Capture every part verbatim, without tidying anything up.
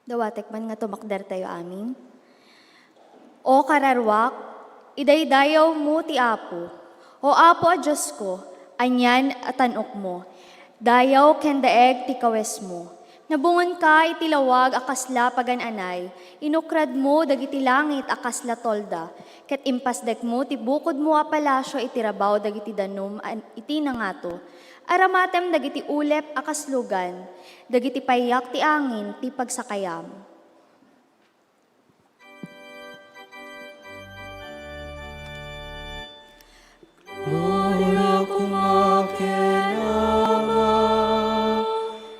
Dawatek man nga tumakdertayo amin. O kararuak, idaydayawmo ti Apo. O Apo a Diosko, anian a tan-okmo. Dayaw ken daeg ti kawesmo. Nabungonka iti lawag a kasla pagan-anay, inukradmo dagiti langit a kasla tolda, ket impasdekmo ti bukodmo a palasio iti rabaw dagiti danum a iti nangato. Aramatem dagiti ulep a kaslugan, dagiti payak ti angin ti pagsakayam. Gloria koma ken Ama,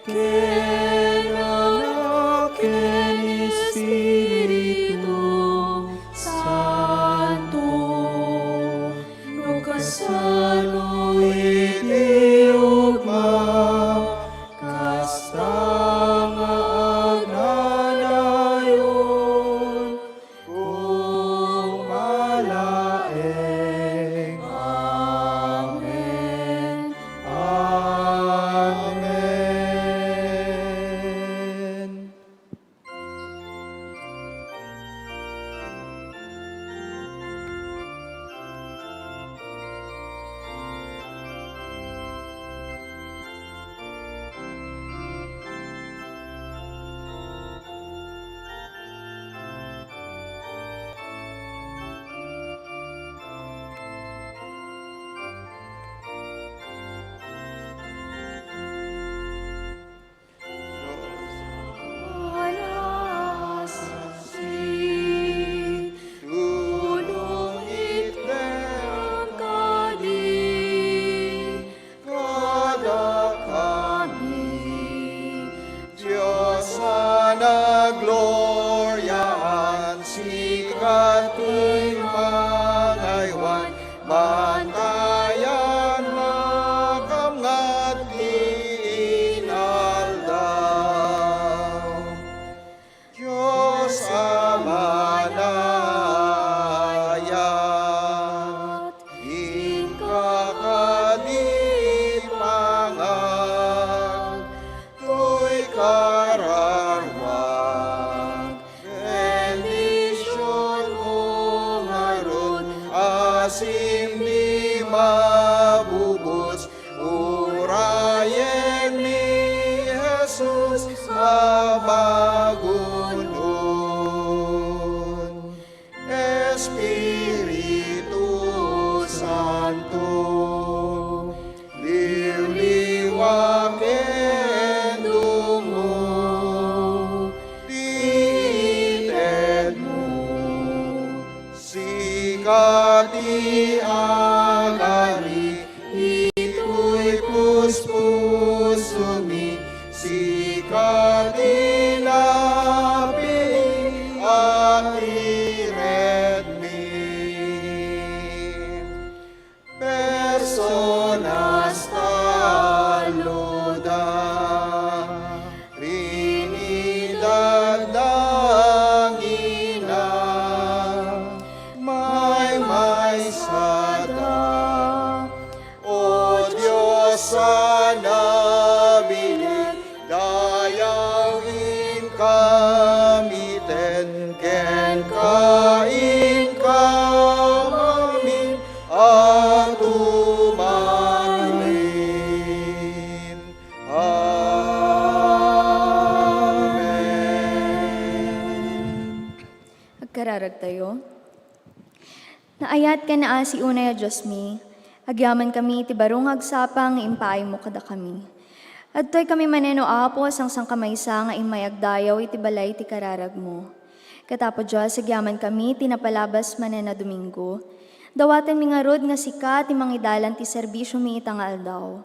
ken Anak, ken Espiritu Santo. No kasano iti ugma, kasta nga agnanayon, koma laeng. Amen. Amen. Alas, si tulong itdem kadi kadakami. Dios a nagloriaan, sika ti mangaywan, bantayan, makamngat ti inaldaw. Dios a manayat, inka kadi pangan, toy kararuan, bendisionmo ngarud a simdi mabubos, urayen ni Jesus a magun-on. Espiritu Santo, liwliwa ken dumo ti itedmo. Sika ti agari itoy puspusomi, sika ti napili a iredmi. Personas talloda, Trinidad nangina, maymaysada. O Dios a nabilin, dayaw inka miten, kenka inka mamin a tumanin. Amen. Agkararagtayo. Naayat ken naasi unay a Diosmi, agyamankami iti baro nga agsapa nga impaaymo kadakami. Adtoy kami manen, O Apo, a sangsangkamaysa nga immay agdayaw iti balay ti kararagmo. Ket, Apo Dios, agyamankami iti napalabas manen a Domingo. Dawatenmi ngarud nga sika ti mangidalan ti serbisiomi ita nga aldaw.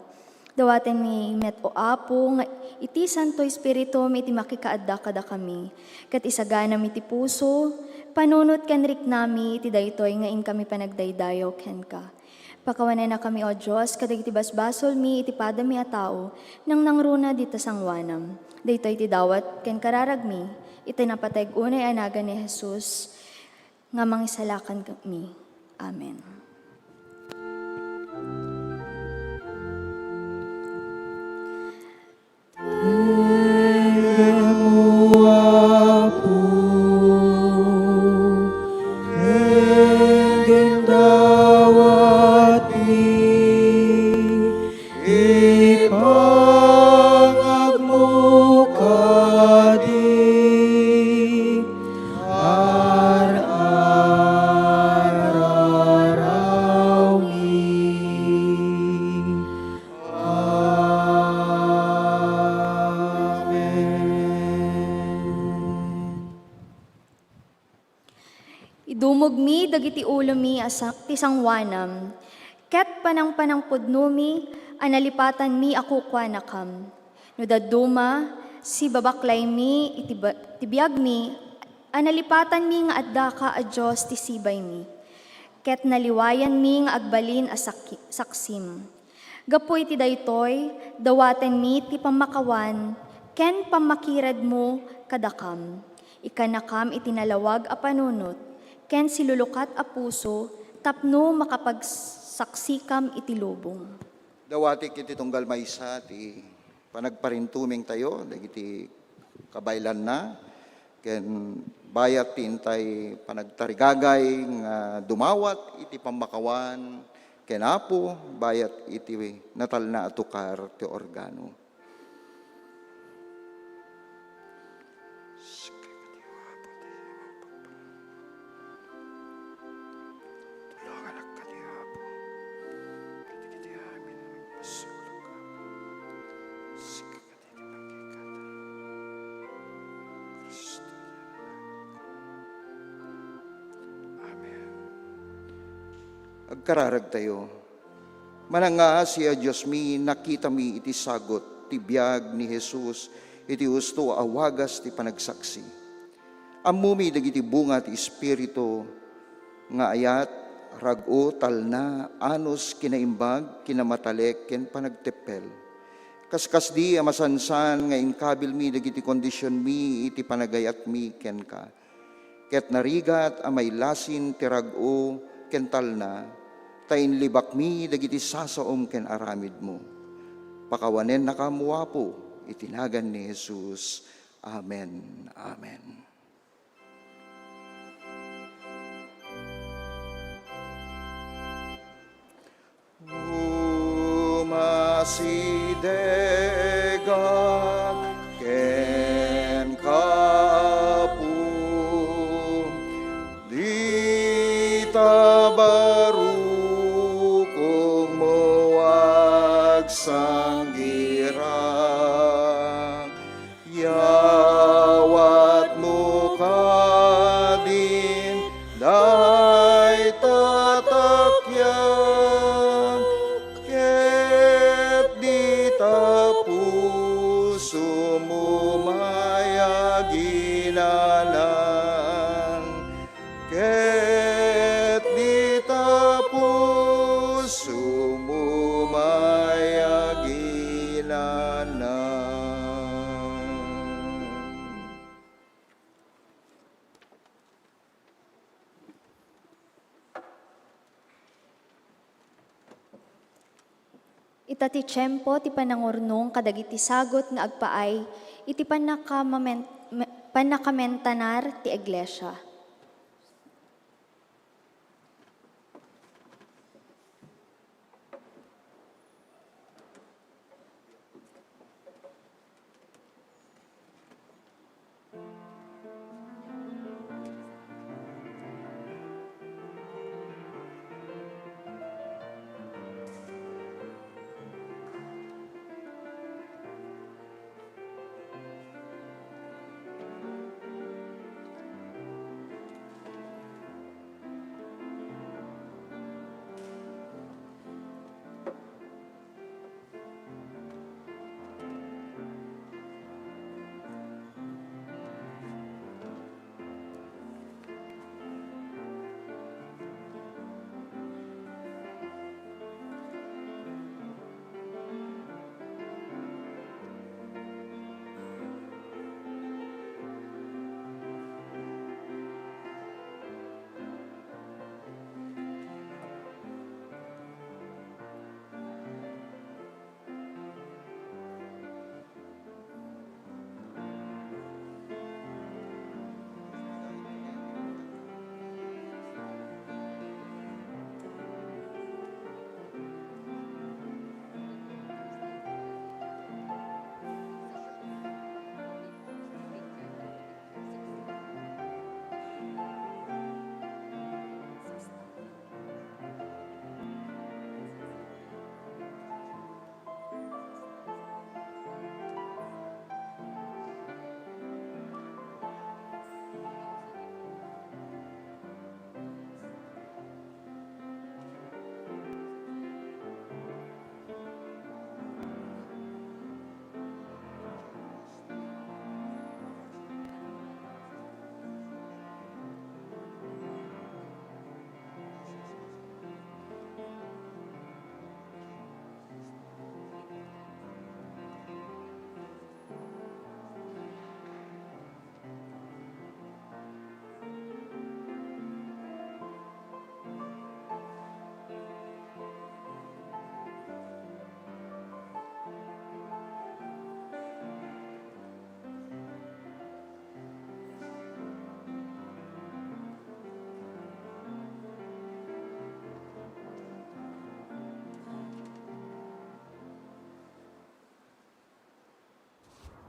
Dawatenmi met, O Apo, nga iti Santo Espiritum iti makikaadda kadakami, ket isaganam iti puso, panunot ken riknami iti daytoy nga inkami panagdaydayaw kenka. Pakawanennakami, O Dios, kadagiti basbasolmi iti padami a tao, nangnangruna dita sangoanam. Daytoy ti dawat ken kararagmi, iti napateg unay a nagan ni Jesus, nga mangisalakanmi. Amen. Immugmi dagiti ulomi a sa-, ti sangoanam, ket panangpanangpudnomi a nalipatanmi a kukuanakam. No dadduma, sibabaklaymi iti ba-, ti biagmi a nalipatanmi nga addaka a Dios ti sibaymi, ket naliwayanmi nga agbalin a sakki-, saksim. Gapu iti daytoy, dawatenmi ti pammakawan ken pammakiredmo kadakam. Ikkanakam iti nalawag a panunot ken silulukat a puso tapno makapagsaksikam iti lubong. Dawatek iti tunggal maysa ti panagparintumengtayo dagiti kabaelanna, ken bayat ti intay panagtarigagay nga dumawat iti pammakawan ken Apo, bayat iti natalna a tukar ti organo. Tulonganak kadi, Apo. Kadagiti amin a nagpasulok, Apo. Sika kadagiti pagkikata. Kristo, Amen. Agkararagtayo. Manangngaasi a Diosmi, nakitami iti sagut ti biag ni Jesus iti usto a wagas ti panagsaksi. Ammomi dagiti bunga ti Espiritu nga ayat, rag-o, talna, anus, kinaimbag, kinamatalek, ken panagteppel. Kaskasdi a masansan nga inkabilmi dagiti kondisionmi iti panagayatmi kenka. Ket narigat a mailasin ti rag-o ken talna, ta inlibakmi dagiti sasaom ken aramidmo. Pakawanennakam, O Apo, iti nagan ni Jesus. Amen. Amen. Umasidegak kenka, Apo, dita barukongmo agsanggirak. Yawatmo kadin dayta takkian, ket dita pusomo mayaginanan. Ket dita pusomo mayaginanan. Ita ti tiempo ti panangurnong kadagiti sagut nga agpaay iti pannakamamen-, me-, pannakamentanar ti iglesia.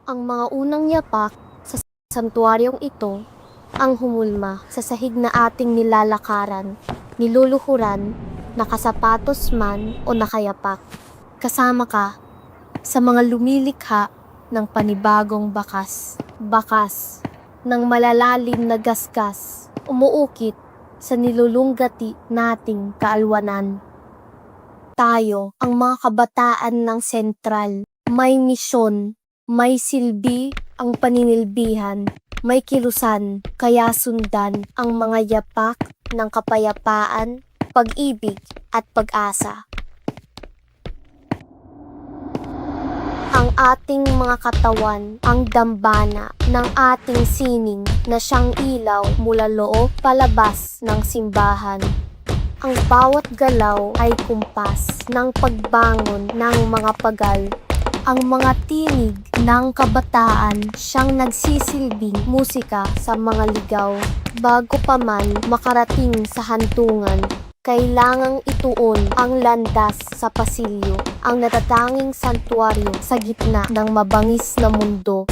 Ang mga unang yapak sa santuaryong ito ang humulma sa sahig na ating nilalakaran, niluluhuran, nakasapatos man o nakayapak. Kasama ka sa mga lumilikha ng panibagong bakas. Bakas ng malalalim na gasgas, umuukit sa nilulunggati nating kaalwanan. Tayo, ang mga kabataan ng Sentral, may misyon, may silbi ang paninilbihan, may kilusan, kaya sundan ang mga yapak ng kapayapaan, pag-ibig, at pag-asa. Ang ating mga katawan, ang dambana ng ating sining na siyang ilaw mula loob palabas ng simbahan. Ang bawat galaw ay kumpas ng pagbangon ng mga pagal. Ang mga tinig ng kabataan siyang nagsisilbing musika sa mga ligaw. Bago pa man makarating sa hantungan, kailangang ituon ang landas sa pasilyo, ang natatanging santuaryo sa gitna ng mabangis na mundo.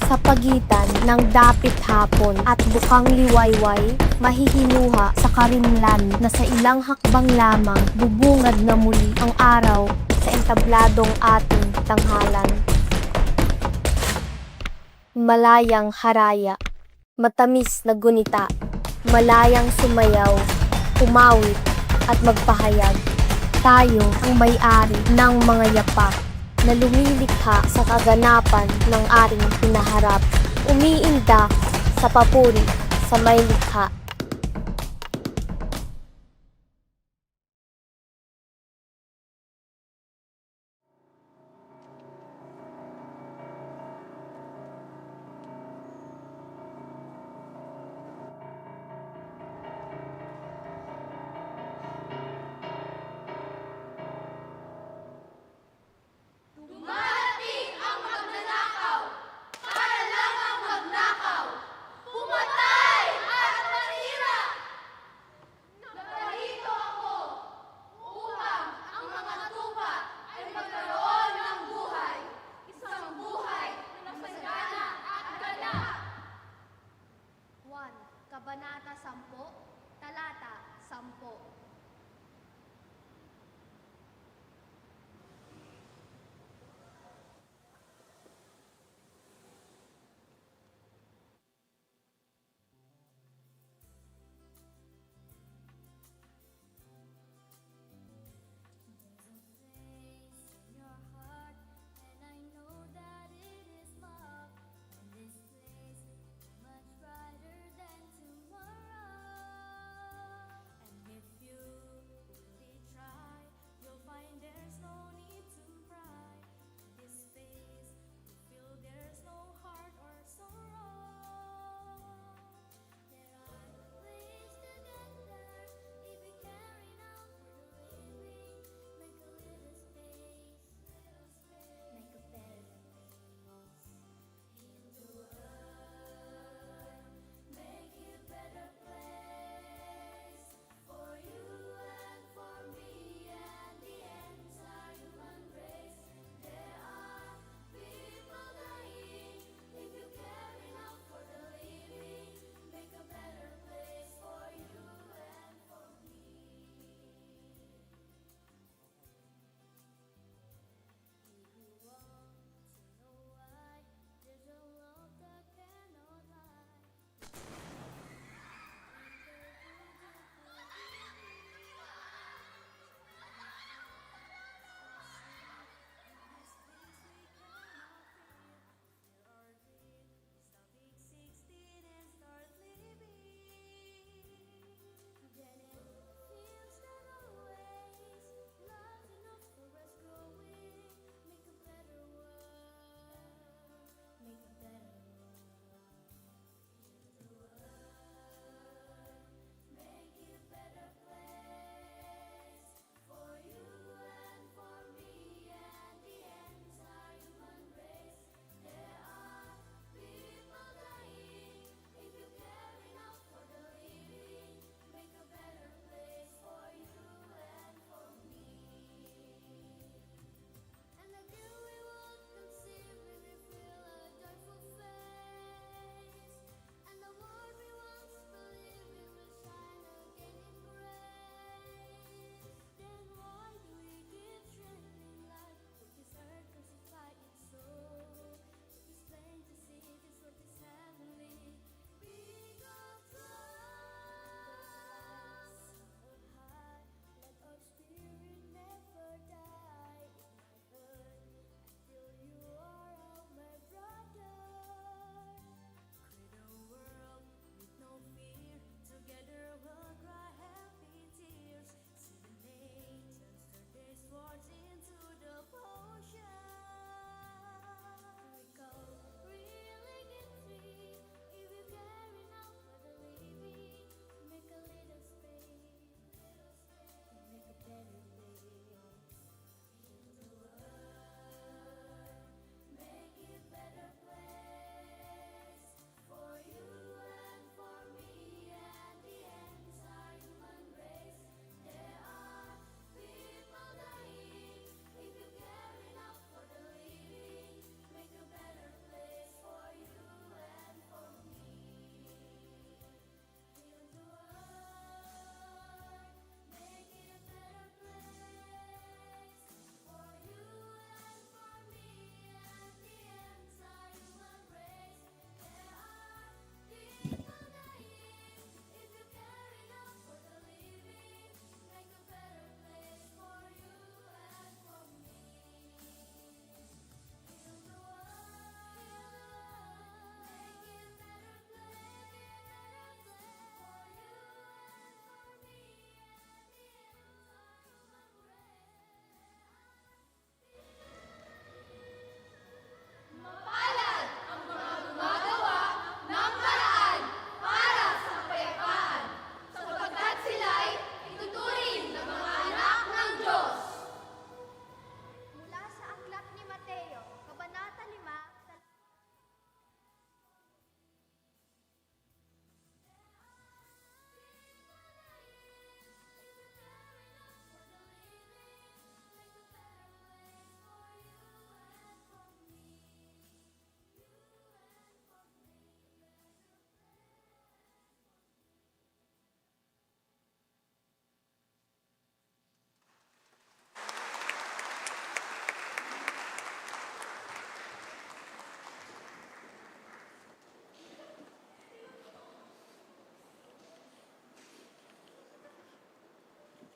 Sa pagitan ng dapit hapon at bukang liwayway, mahihinuha sa karimlan na sa ilang hakbang lamang bubungad na muli ang araw sa entabladong ating tanghalan. Malayang haraya, matamis na gunita, malayang sumayaw, umawit, at magpahayag. Tayo ang may-ari ng mga yapak na lumilikha sa kaganapan ng ating pinaharap, umiinda sa papuri sa may likha. Dumarating ang magnanakaw para lamang magnakaw. Pumatay at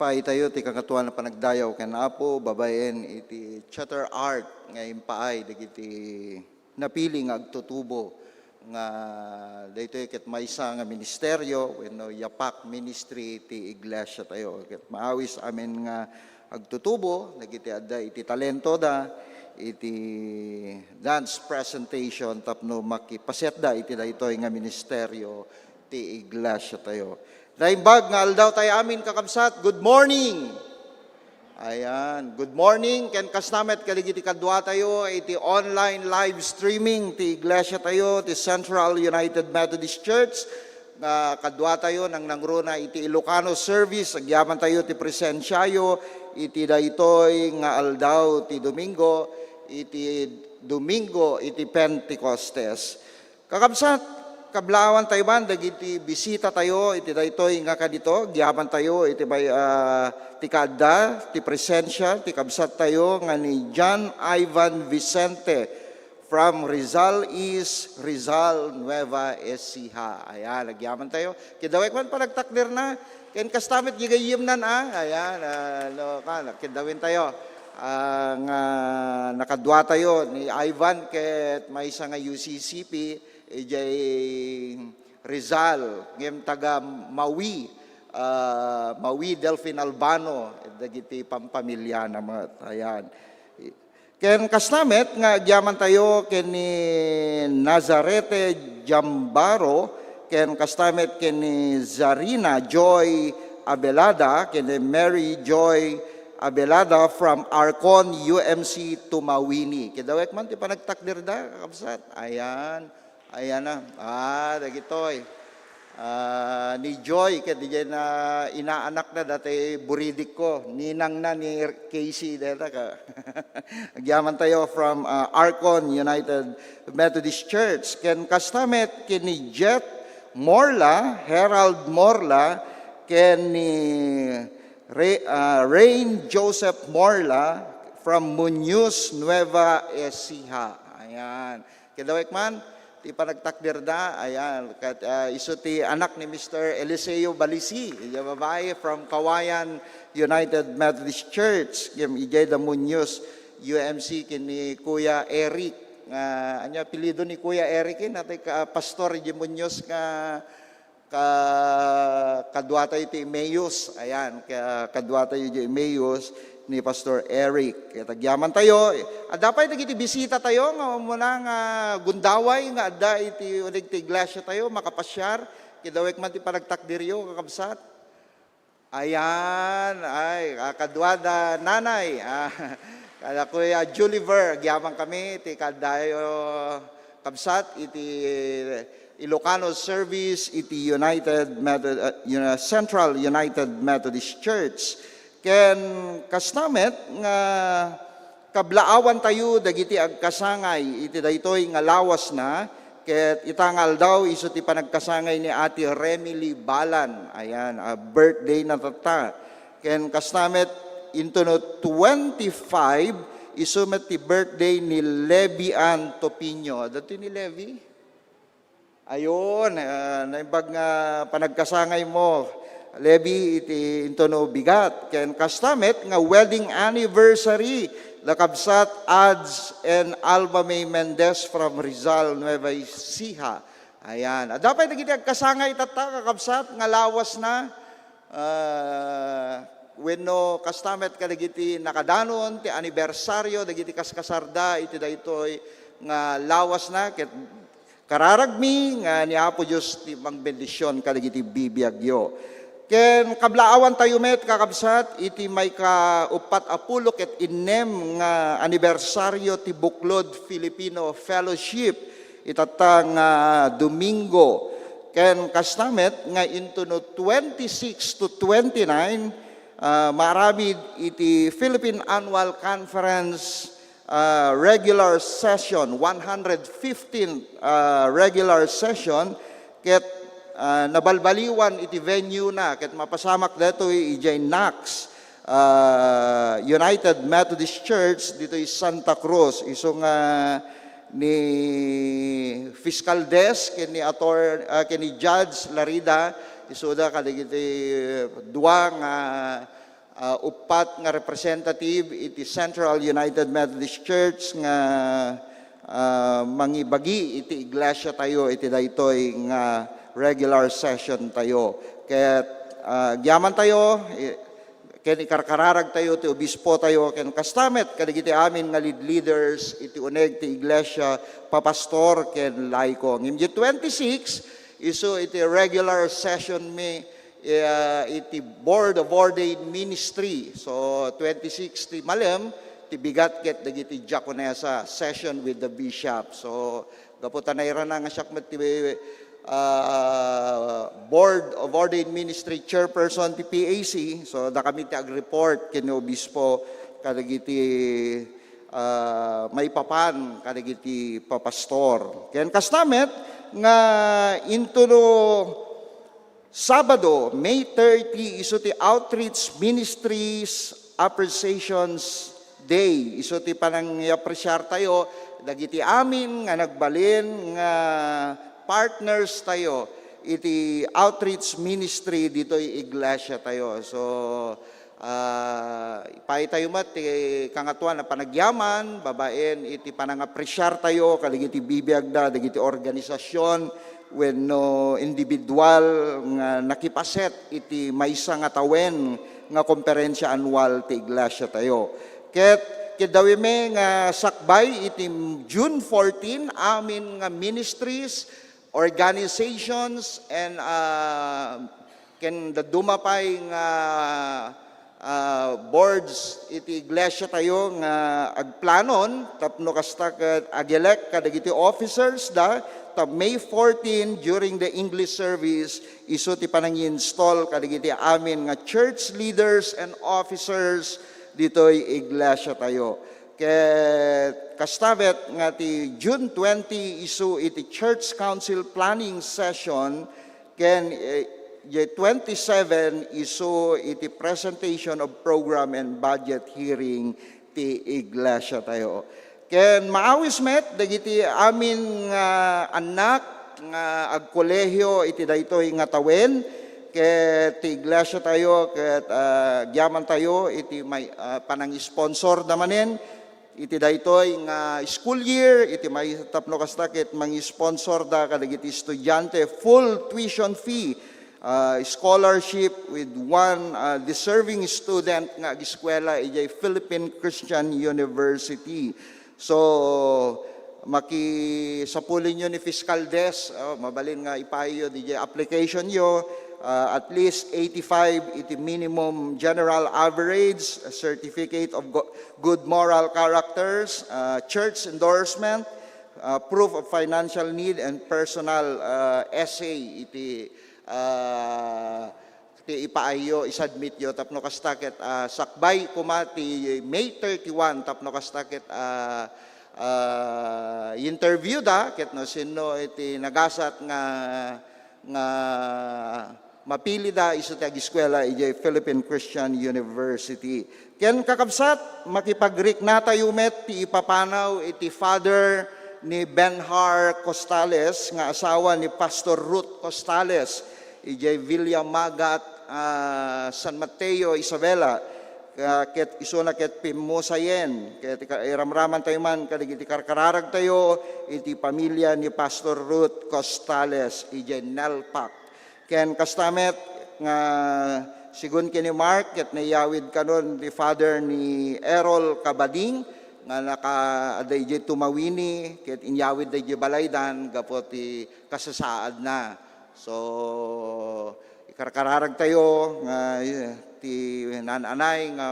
Ipaay tayo ti Kangatoan a Panagdayaw ken Apo babaen iti charter art nga impaay dagiti napili nga agtutubo nga daytoy ket maysa nga ministerio wenno yapak ministry ti iglesia tayo. Ket maawis amin nga agtutubo dagiti adda iti talento da iti dance presentation tapno makipasetda iti daytoy nga ministerio ti iglesia tayo. Naimbag nga aldaw tayo amin, kakabsat. Good morning! Ayan. Good morning. Ken kasna met kadagiti kadua tayo iti online live streaming ti iglesia tayo, ti Central United Methodist Church, nga kadua tayo nang nangruna iti Ilocano service. Agyaman tayo ti presensiayo iti daytoy nga aldaw ti Domingo, iti Domingo iti Pentecostes. Kakabsat, kablaawan tayo man dagiti bisita tayo iti daytoy nga kadito. Agyaman tayo iti bay, ah, ti kaadda, ti presensia, ti kabsat tayo nga ni John Ivan Vicente from Rizal East, Rizal, Nueva Ecija. Ayan, agyaman tayo. Kidawek man panagtakderna. Ken kasta met gigayyemnan, ah. Ayan, ah, no, kan, kiddawin tayo. Ah, nga nakadua tayo ni Ivan ket maysa nga U C C P, idiay Rizal, ngem taga Maui, ah, Maui Delfin Albano, dagiti pampamiliana met. Ayan. Ken kasta met nga agyaman tayo ken ni Nazarete Jambaro, ken kasta met ken ni Zarina Joy Abelada, ken ni Mary Joy Abelada from Arcon U M C Tumawini. Kidawek man ti panagtakderda, kakabsat. Ayan. Ayan na. Ah, dagitoy. Ah, ni Joy, ket diay na inaanakna, dati buridikko, ninangna ni Casey, deta ka. Agyaman tayo from, ah, Arcon United Methodist Church. Ken kasta met, ken ni Jet Morla, Herald Morla, ken ni Re-, ah, Rain Joseph Morla from Muñoz, Nueva Ecija. Ayan. Kidawek man ti panagtakderda, ayan, ket, ah, isu ti anak ni Mister Eliseo Balisi, idiay babai from Kawayan United Methodist Church, ngem idiay da Muñoz U M C ken ni Kuya Eric. Nga, ania apelyido ni Kuya Eric, eh, natay ka, pastor idiay Muñoz nga ka-, kadua tayo iti Emmaus. Ayan, ka-, kadua tayo iti Emmaus ni Pastor Eric. Ket agyaman tayo, adda pay dagiti bisita tayo nga umuna nga gundaway nga adda iti uneg ti iglesia tayo, makapasiar. Kidawek man ti panagtakderyo, kakabsat. Ayan, ay, ah, kadua da nanay, ah, kada Kuya Juliver, agyaman kami, ti kaddayo kabsat, iti Ilocano service, iti United Metho-, ah, Uni-, Central United Methodist Church. Ken kasta met nga kablaawan tayo dagiti agkasangay iti daytoy nga lawasna, ket ita nga aldaw isu ti panagkasangay ni Ate Remily Balan. Ayan, a birthday na tatta. Ken kasta met, intono twenty-five, isu met ti birthday ni Levi Ann Topinio. Adda ti ni Levi? Ayun, ah, naimbag nga panagkasangay mo, Levi, iti intono bigat. Ken kasta met nga wedding anniversary, la kabsat Ads and Alba May Mendez from Rizal, Nueva Ecija. Ayan. Adda pay dagiti agkasangay tatta, kakabsat, nga lawasna. Ah, wenno kasta met kadagiti nakadanon ti anibersario dagiti kaskasarda iti daytoy nga lawasna, ket kararagmi nga ni Apo Dios ti mangbendision kadagiti bibiagyo. Ken kablaawan tayo met, kakabsat, iti maika-uppat a pulo ket innem nga anibersario ti Buklod Filipino Fellowship itatta nga Domingo. Ken kasta met nga intono twenty-six to twenty-nine, ah, maaramid iti Philippine Annual Conference, ah, regular session, one hundred fifteen, ah, regular session, ket, ah, nabalbaliwan iti venue na, ket mapasamak daytoy idiay Knox, ah, United Methodist Church ditoy Santa Cruz. Isu nga ni Fiscal Des ken ni Ator-, ah, ken ni Judge Larida, isuda kadagiti dua nga ah, uppat nga representative iti Central United Methodist Church nga, ah, mangibagi iti iglesia tayo iti daytoy nga regular session tayo. Ket, ah, agyaman tayo, i-, ken ikarkararag tayo ti obispo tayo, ken kasta met kadagiti amin nga lead leaders iti uneg ti iglesia, papastor ken laiko. Ngem iti twenty-six, isu iti regular session mi, ah, iti Board of Ordained Ministry. So, twenty-six ti malem, ti bigat ket dagiti diakonesa, session with the bishop. So, gapu ta nairana nga siak met ti, ah, Board of Ordained Ministry chairperson ti P A C, so, dakami ti agreport ken ni obispo kadagiti, ah, maipapan kadagiti papastor. Ken kasta met nga intono Sabado, May thirty, isu ti Outreach Ministries Appreciations Day. Isu ti panangiapresiar tayo dagiti amin nga nagbalin nga partners tayo iti outreach ministry ditoy iglesia tayo. So, ah, ipaay tayo met ti Kangatoan a panagyaman babaen iti panangapresiar tayo kadagiti bibiagda, dagiti organisasyon wenno individual nga nakipaset iti maysa nga tawen nga komperensia anual ti iglesia tayo. Ket keddawimi nga sakbay iti June fourteen, amin nga ministries, organizations, and, ah, ken dadduma pay nga, ah, boards iti iglesia tayo nga agplanon tapno kasta ket ag-elect kadagiti officers da, ta May fourteen, during the English service, isu ti panangi-install kadagiti amin nga church leaders and officers ditoy iglesia tayo. Ket kasta met nga ti June twenty isu iti Church Council Planning Session, ken, eh, iti twenty-seven isu iti Presentation of Program and Budget Hearing ti iglesia tayo. Ken maawis met dagiti amin nga annak nga agkolehio iti daytoy nga tawen, ket ti iglesia tayo, ket, ah, agyaman tayo iti may, ah, panangisponsor da manen iti daytoy nga school year, iti may tapno kasta ket mangisponsorda kadagiti estudiante, full tuition fee, ah, scholarship with one, ah, deserving student nga agiskuela idiay Philippine Christian University. So, makisapulinyo ni Fiscal Desk, oh, mabalin nga ipaayyo didiay application yo, ah, at least eighty-five iti minimum general average, a certificate of go-, good moral characters, ah, church endorsement, ah, proof of financial need, and personal, ah, essay iti, ah, ti ipaayyo, i-submit yo tapno kasta ket, ah, sakbay koma ti May thirty-one tapno kasta ket, ah, ah, interview da ket no sinno iti nagasat nga, nga mapilida isu ti agiskuela idiay Philippine Christian University. Ken kakabsat, makipagriknatayo met ti ipapanaw iti Father ni Benhar Costales nga asawa ni Pastor Ruth Costales idiay Villa Magat, ah, San Mateo, Isabela. Ka-, ket isuna ket pimmusayen, ket ika-, iramraman tayo man kadagiti karkararag tayo iti pamilia ni Pastor Ruth Costales idiay NELPAC. Ken kasta met nga sigun ken ni Mark, ket naiyawid kanon ti Father ni Errol Cabading nga naka-, adda idiay Tumawini, ket inyawid da idiay balaydan gapu ti kasasaadna. So, ikarkararag tayo nga, eh, ti naan-anay nga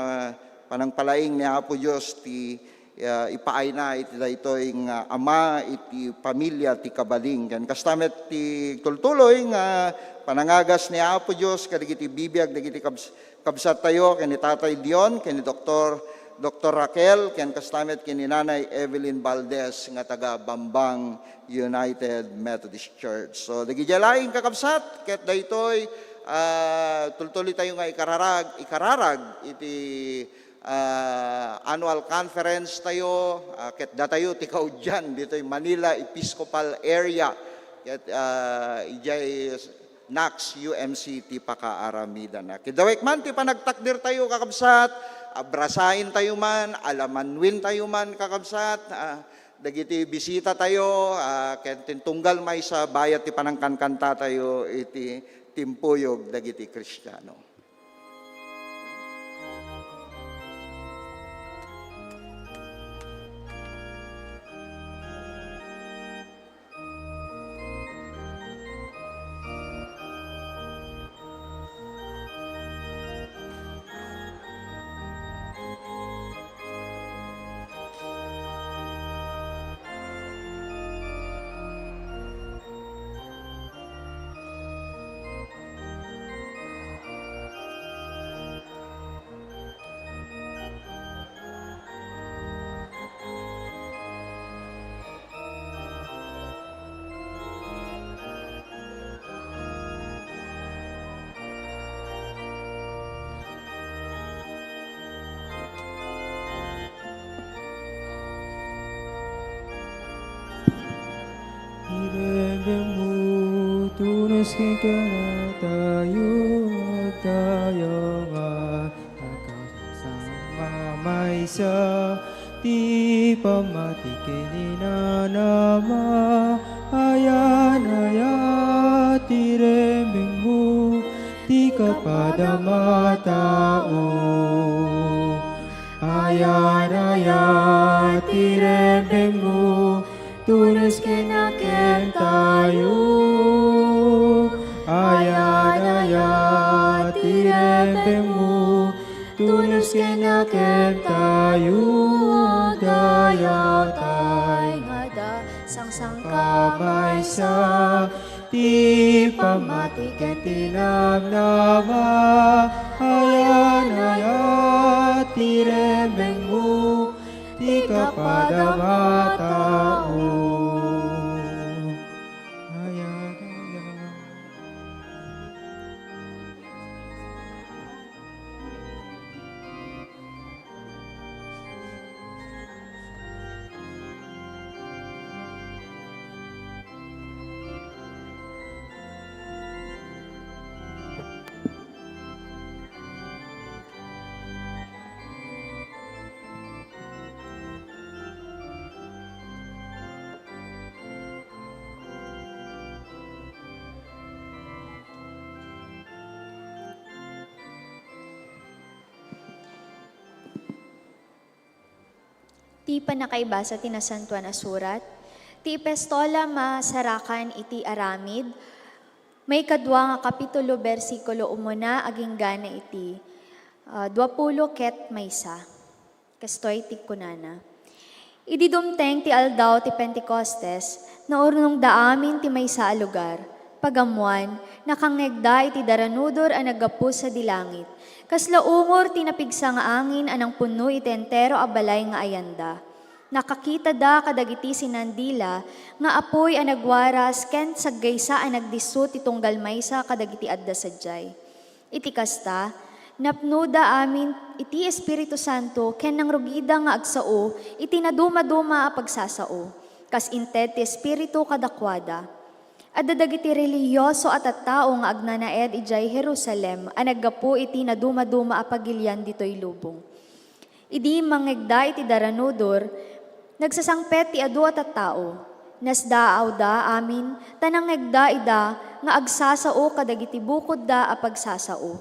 panangpalaing ni Apo Dios ti, ah, ipaayna iti daytoy nga ama iti pamilia ti Cabading. Ken kasta met ti tultuloy nga panangagas ni Apo Dios kadagiti bibiag dagiti kabs-, kabsat tayo, ken ni Tatay Dion, ken ni Doktor, Doktor Raquel, ken kasta met ken ni Nanay Evelyn Valdez nga taga Bambang United Methodist Church. So, dagiti laing kakabsat, ket daytoy, ah, tultuloy tayo nga ikararag, ikararag iti ah, annual conference tayo, ah, ket datayo ti kaudian ditoy Manila Episcopal Area. Ket, ah, idiay Nax U M C ti pakaaramidana. Kidawek man ti panagtakdertayo, kakabsat, abrasaentayo man, alamanwentayo man, kakabsat, ah, dagiti bisitatayo, ah, ken ti tunggal maysa bayat ti panangkankantatayo iti timpuyog dagiti Kristiano. Irembengmo, tunos kenka tayo, agtayo nga Sangkamaysa ti pammati ken ni Nanama, ayan-ayat ti rembengmo, ti kapadam a tao. Ayan-ayat ti rembengmo, tunos kenka tayo. Ayan-ayat ti rembengmo, tunos kenka tayo. Agdayawtayo nga adda sangsankamaysa ti pammati ken ti namnama. Ayan-ayat ti rembengmo, ti kapadam a tao. Ayan-ayat. Ti pannakaibasa ti Nasantoan a Surat, ti epistola masarakan iti aramid, maikadua nga kapitulo, bersikulo umuna agingga na iti, ah, duapulo ket maysa. Kastoy ti kunana, idi dumteng ti aldaw ti Pentecostes, naurnongda amin ti maysa a lugar. Pagammoan, nakangngegda iti daranudor a naggapu sadi langit. Kasla ungor ti napigsa nga angin a nangpunno iti entero a balay nga ayanda. Nakakitada kadagiti sinandila nga apuy a nagwaras ken saggaysa a nagdisso ti tunggal maysa kadagiti adda sadiay. Iti kasta, napnoda amin iti Espiritu Santo ken nangrugida nga agsao iti nadumaduma a pagsasao, kas inted ti Espiritu kadakuada. Adda dagiti relihioso a tattao nga agnanaed idiay Jerusalem a naggapu iti nadumaduma a pagilian ditoy lubong. Idi mangngegda iti daranudor, nagsasangpet ti adu a tattao. Nasdaawda amin ta nangngegda ida nga agsasao kadagiti bukodda a pagsasao.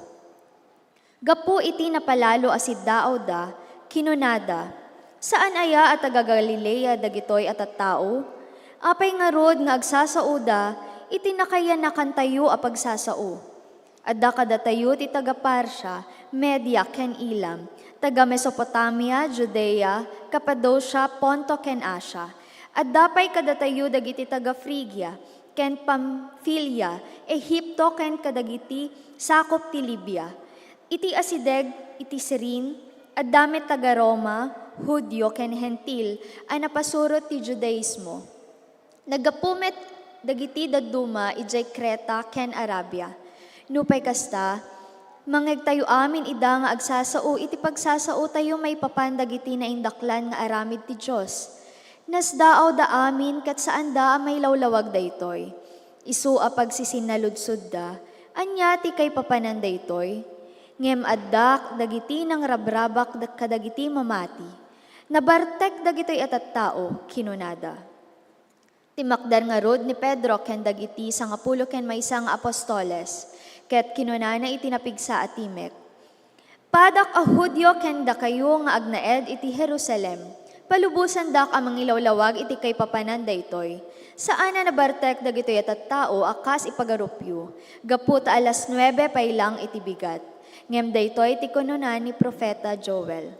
Gapu iti napalalo a siddaawda, kinunada, "Saan aya a taga-Galilea dagitoy a tattao? Apay ngarud nga agsasaoda iti nakayanakantayo a pagsasao? Adda kadatayo ti taga-Partia, Media, ken Elam, taga-Mesopotamia, Judea, Cappadocia, Ponto, ken Asia. Adda pay kadatayo dagiti taga-Frigia, ken Pamfilia, Egipto, ken kadagiti sakup ti Libia. Iti asideg iti Cirene, adda met taga-Roma, Judio, ken Hentil a napasurot ti Judaismo." Naggapu met dagiti dadduma idiay Creta ken Arabia. Nupay kasta, mangngegtayo amin ida nga agsasao iti pagsasaotayo maipapan dagiti naindaklan nga aramid ti Dios. Nasdaawda amin ket saanda a mailawlawag daytoy. Isu a pagsisinaludsodda, "Ania ti kaipapanan daytoy?" Ngem adda dagiti nangrabrabak da-, kadagiti mamati. "Nabartek dagitoy a tattao," kinunada. Timakder ngarud ni Pedro ken dagiti sangapulo ken maysa nga apostoles, ket kinunana iti napigsa a timek, "Padak a Judio ken dakayo nga agnaed iti Jerusalem, palubosandak a mangilawlawag iti kaipapanan daytoy. Saan a nabartek dagitoy a tattao a kas ipagarupyo, gapu ta alas nuebe pay lang iti bigat. Ngem daytoy ti kinuna ni profeta Joel,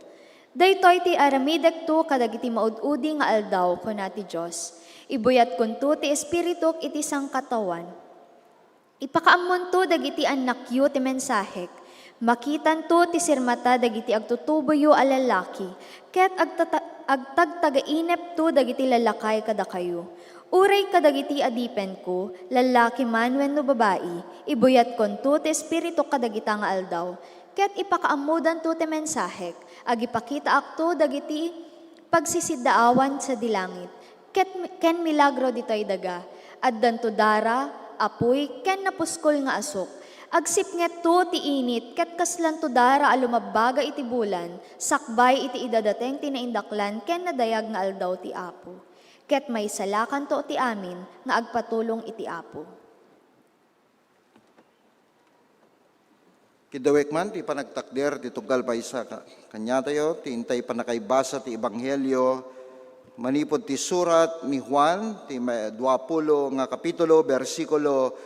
'Daytoy ti aramidekto kadagiti maud-udi nga aldaw,' kuna ti Dios. 'Ibuyatkonto ti Espirituk iti sangkataoan. Ipakaammonto dagiti annakyo ti mensahek. Makitanto ti sirmata dagiti agtutuboyo a lallaki, ket agtata-, agtagtagainepto dagiti lallakay kadakayo. Uray kadagiti adipenko, lallaki man wenno babai, ibuyatkonto ti Espirituk kadagita nga aldaw, ket ipakaammodanto ti mensahek. Agipakitaakto dagiti pagsisidaawan sadi langit, ket, ken milagro ditoy daga. Addanto dara, apuy, ken napuskol nga asuk. Agsipngetto ti init, ket kaslanto dara a lumabbaga iti bulan, sakbay iti idadateng ti naindaklan ken nadayag nga aldaw ti Apo. Ket maisalakanto ti amin nga agpatulong iti Apo." Kiddawek man ti panagtakder ti tunggal maysa ka-, kaniatayo, ti intay pannakaibasa ti Ebanghelio manipud ti surat ni Juan, ti may-, duapulo nga kapitulo, bersikulo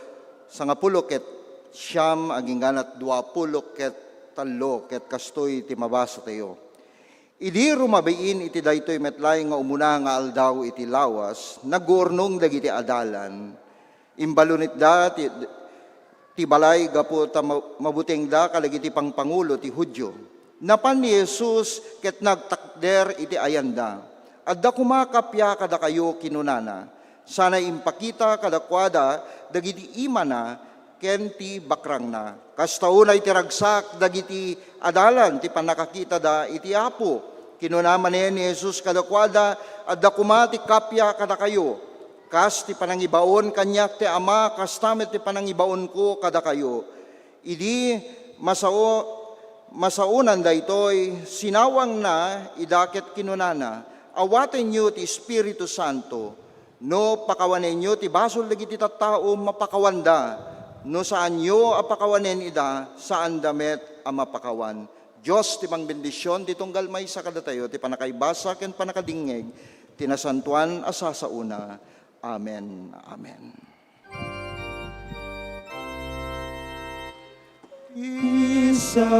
sangapulo ket siam, agingganat duapulo ket tallo, ket kastoy ti mabasatayo. Idi rumabiin iti daytoy met laeng nga umuna nga aldaw iti lawas, nagurnong dagiti adalan. Imbalonitda ti, ti balay gapu ta ma-, mabutengda kadagiti pangpangulo ti Judio. Napan ni Jesus ket nagtakder iti ayanda. "Adda koma kappia kadakayo," kinunana. Sana impakita kadakuada dagiti imana ken ti bakrangna. Kasta unay ti ragsak dagiti adalan ti pannakakitada iti Apo. Kinuna manen ni Jesus kadakuada, "Adda koma ti kappia kadakayo. Kas ti panangibaon kaniak ti Ama, kasta met ti panangibaonko kadakayo." Idi masao-, masaonan daytoy, sinawangna ida ket kinunana, "Awatenyo ti Espiritu Santo. No pakawanenyo ti basol dagiti tattao, mapakawanda. No saanyo a pakawanen ida, saanda met a mapakawan." Dios ti mangbendision ti tunggal maysa kadatayo ti pannakaibasa ken pannakadingngeg ti nasantoan a sasaona. Amen. Amen. Isasao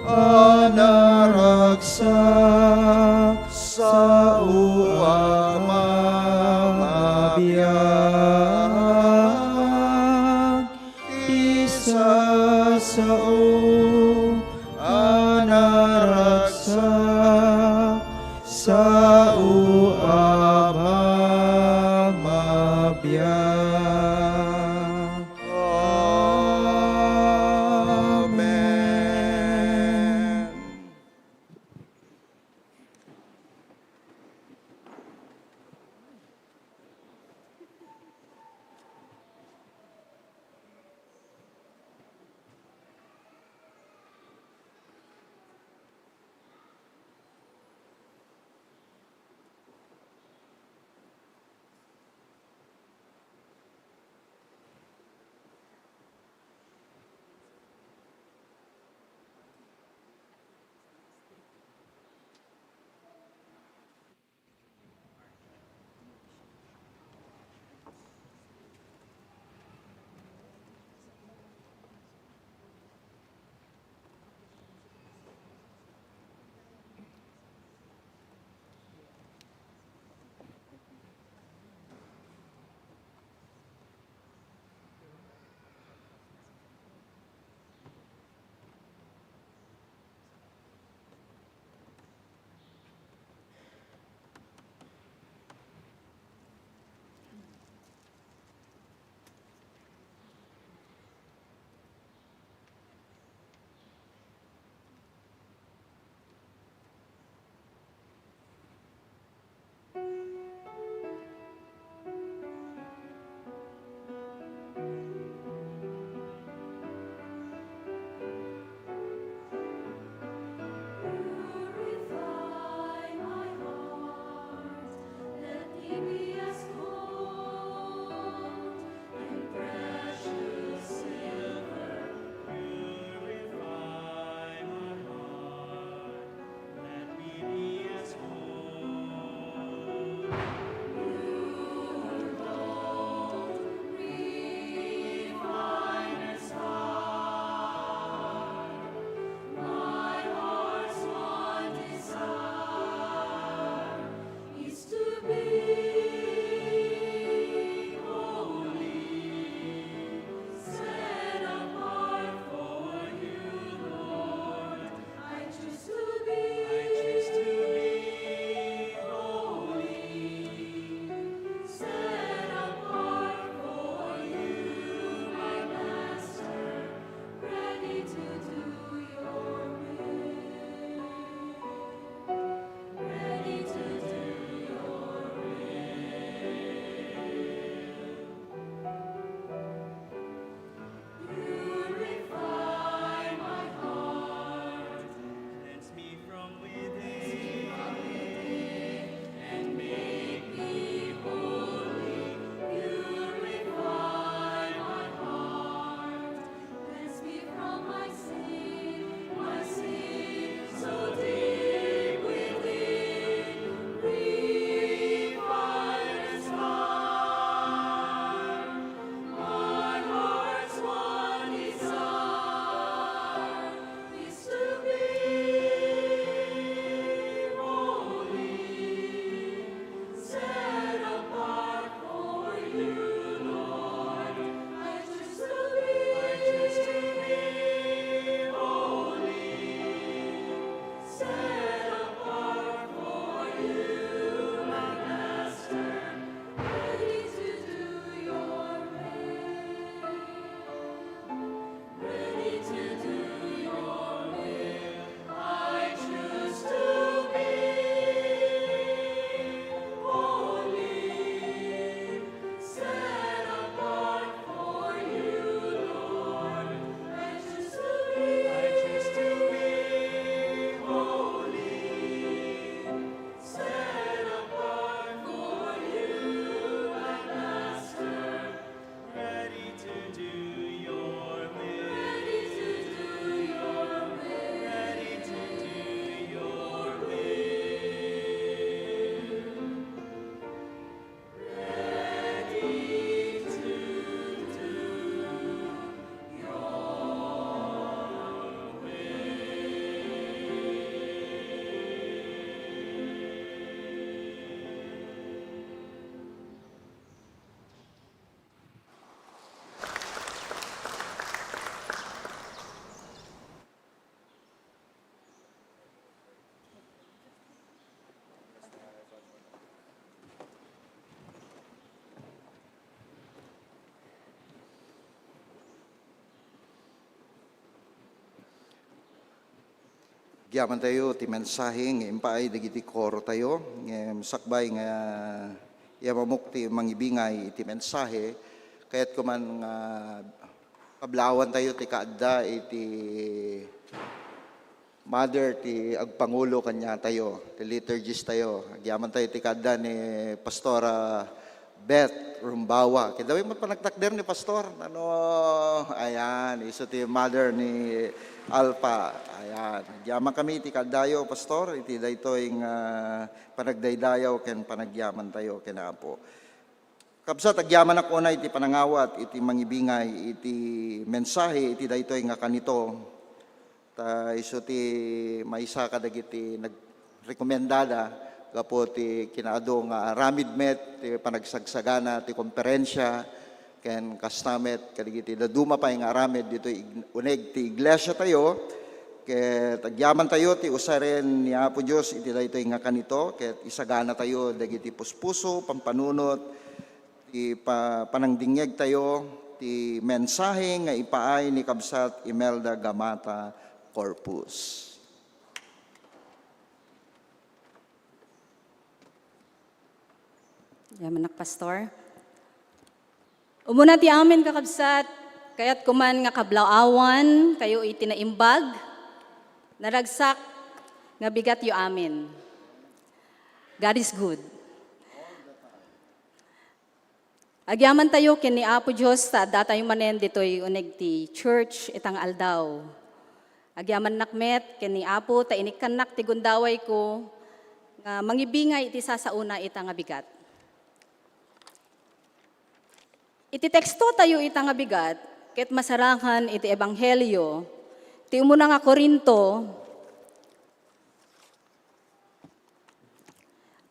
a naragsak, sao a mamabiag. Isasao a naragsak, sao a mamabiag. Amen. Agyamantayo ti mensahe nga impaay dagiti koro tayo, ngem sakbay nga iyamamok ti mangibingay iti mensahe, kayatko man nga pablaawantayo ti kaadda iti mother ti agpangulo kaniatayo, ti liturgist tayo. Agyamantayo ti kaadda ni Pastora Beth Rumbawa. Kidaway met panagtakder ni Pastor. Ano, ayan, isu ti mother ni Alpha. Ayan, agyaman kami iti kaaddayo, Pastor, iti daytoy nga panagdaydayaw ken panagyamantayo ken Apo. Kabsat, agyamanak unay iti panangawat iti mangibingay iti mensahe iti daytoy nga kanito. Ta isu ti maysa kadagiti nagrekomendada gapu ti kinaadu nga aramid met ti panagsagsagana ti konferensia, ken kasta met kadagiti daduma pay nga aramid ditoy ig-, uneg ti iglesia tayo. Ket agyaman tayo ti usaren ni Apo Dios iti daytoy nga kanito, ket isagana tayo dagiti puspuso, pampanunot, ti pa-, panangdingngeg tayo ti mensahe nga ipaay ni Kabsat Imelda Gamata Corpus. Yamanak, Pastor. Umuna ti amin, kakabsat, kayatko man nga kablaawan kayo iti naimbag, naragsak nga bigatyo amin. God is good. Agyamantayo ken ni Apo Dios ta addatayo manen ditoy uneg ti church ita nga aldaw. Agyamannak met ken ni Apo ta inikkannak ti gundawayko nga mangibingay iti sasaona ita nga bigat. Iti teksto tayo ita nga bigat, ket masarangan iti Ebanghelio, ti umuna nga Corinto,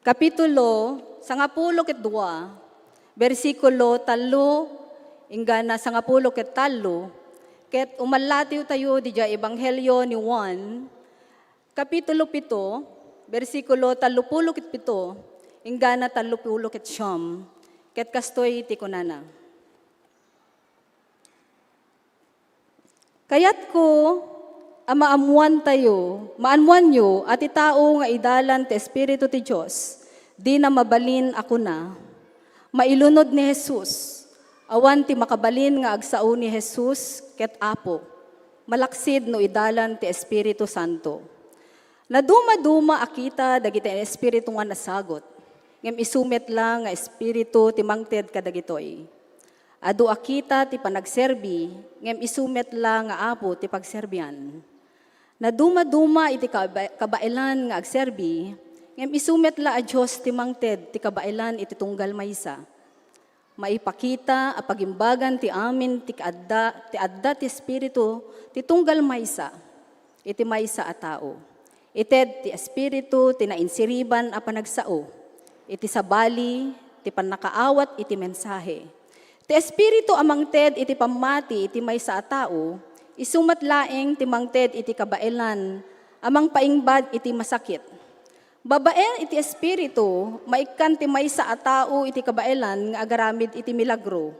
Kapitulo sangapulo ket dua, bersikulo tallo inggana sangapulo ket tallo, ket umallatiw tayo didiay Ebanghelio ni Juan, Kapitulo pito, bersikulo tallopulo ket pito inggana tallopulo ket siam, ket kastoy ti kunana. Kayatko a maammoantayo, maammoanyo a ti tao nga idalan ti Espiritu ti Dios, dina mabalin a kuna, "Mailunod ni Jesus." Awan ti makabalin nga agsao ni Jesus ket Apo, malaksid no idalan ti Espiritu Santo. Nadumaduma a kita dagiti espiritu nga nasagut, ngem isu met la nga espiritu ti mangted kadagitoy. Adu a kita ti panagserbi, ngem isu met la nga Apo ti pagserbian. Nadumaduma iti kaba-, kabaelan nga agserbi, ngem isu met la a Dios ti mangted ti kabaelan iti tunggal maysa. Maipakita a pagimbagan ti amin ti adda, ti adda ti Espiritu ti tunggal maysa iti maysa a tao. Ited ti Espiritu ti nainsiriban a panagsao, iti sabali ti pannakaawat iti mensahe. Ti Espiritu a mangted iti pammati iti maysa a tao, isu met laeng ti mangted iti kabaelan a mangpaimbag iti masakit. Babaen iti Espiritu, maikkan ti maysa a tao iti kabaelan nga agaramid iti milagro.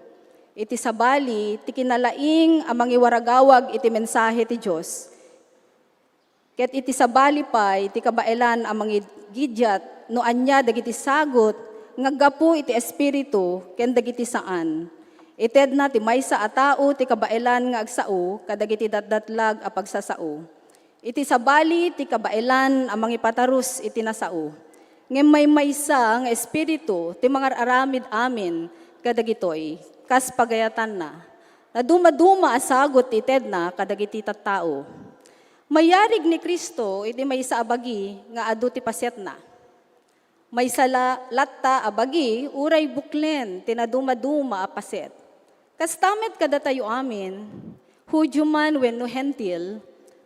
Iti sabali, ti kinalaing a mangiwaragawag iti mensahe ti Dios. Ket iti sabali pay, ti kabaelan a mangidgidiat no ania dagiti sagut nga aggapu iti Espiritu ken dagiti saan. Itedna ti maysa a tao ti kabaelan nga agsao kadagiti datdatlag a pagsasao. Iti sabali ti kabaelan a mangipatarus iti nasao. Ngem maymaysa nga Espiritu ti mangar-aramid amin kadagitoy, kas pagayatanna. Nadumaduma a sagut ti itedna kadagiti tattao. Mayarig ni Cristo iti maysa a bagi nga adu ti pasetna. Maysa la-, latta a bagi uray buklen ti nadumaduma a paset. Kasta met kadatayo amin, Judio man wenno Hentil,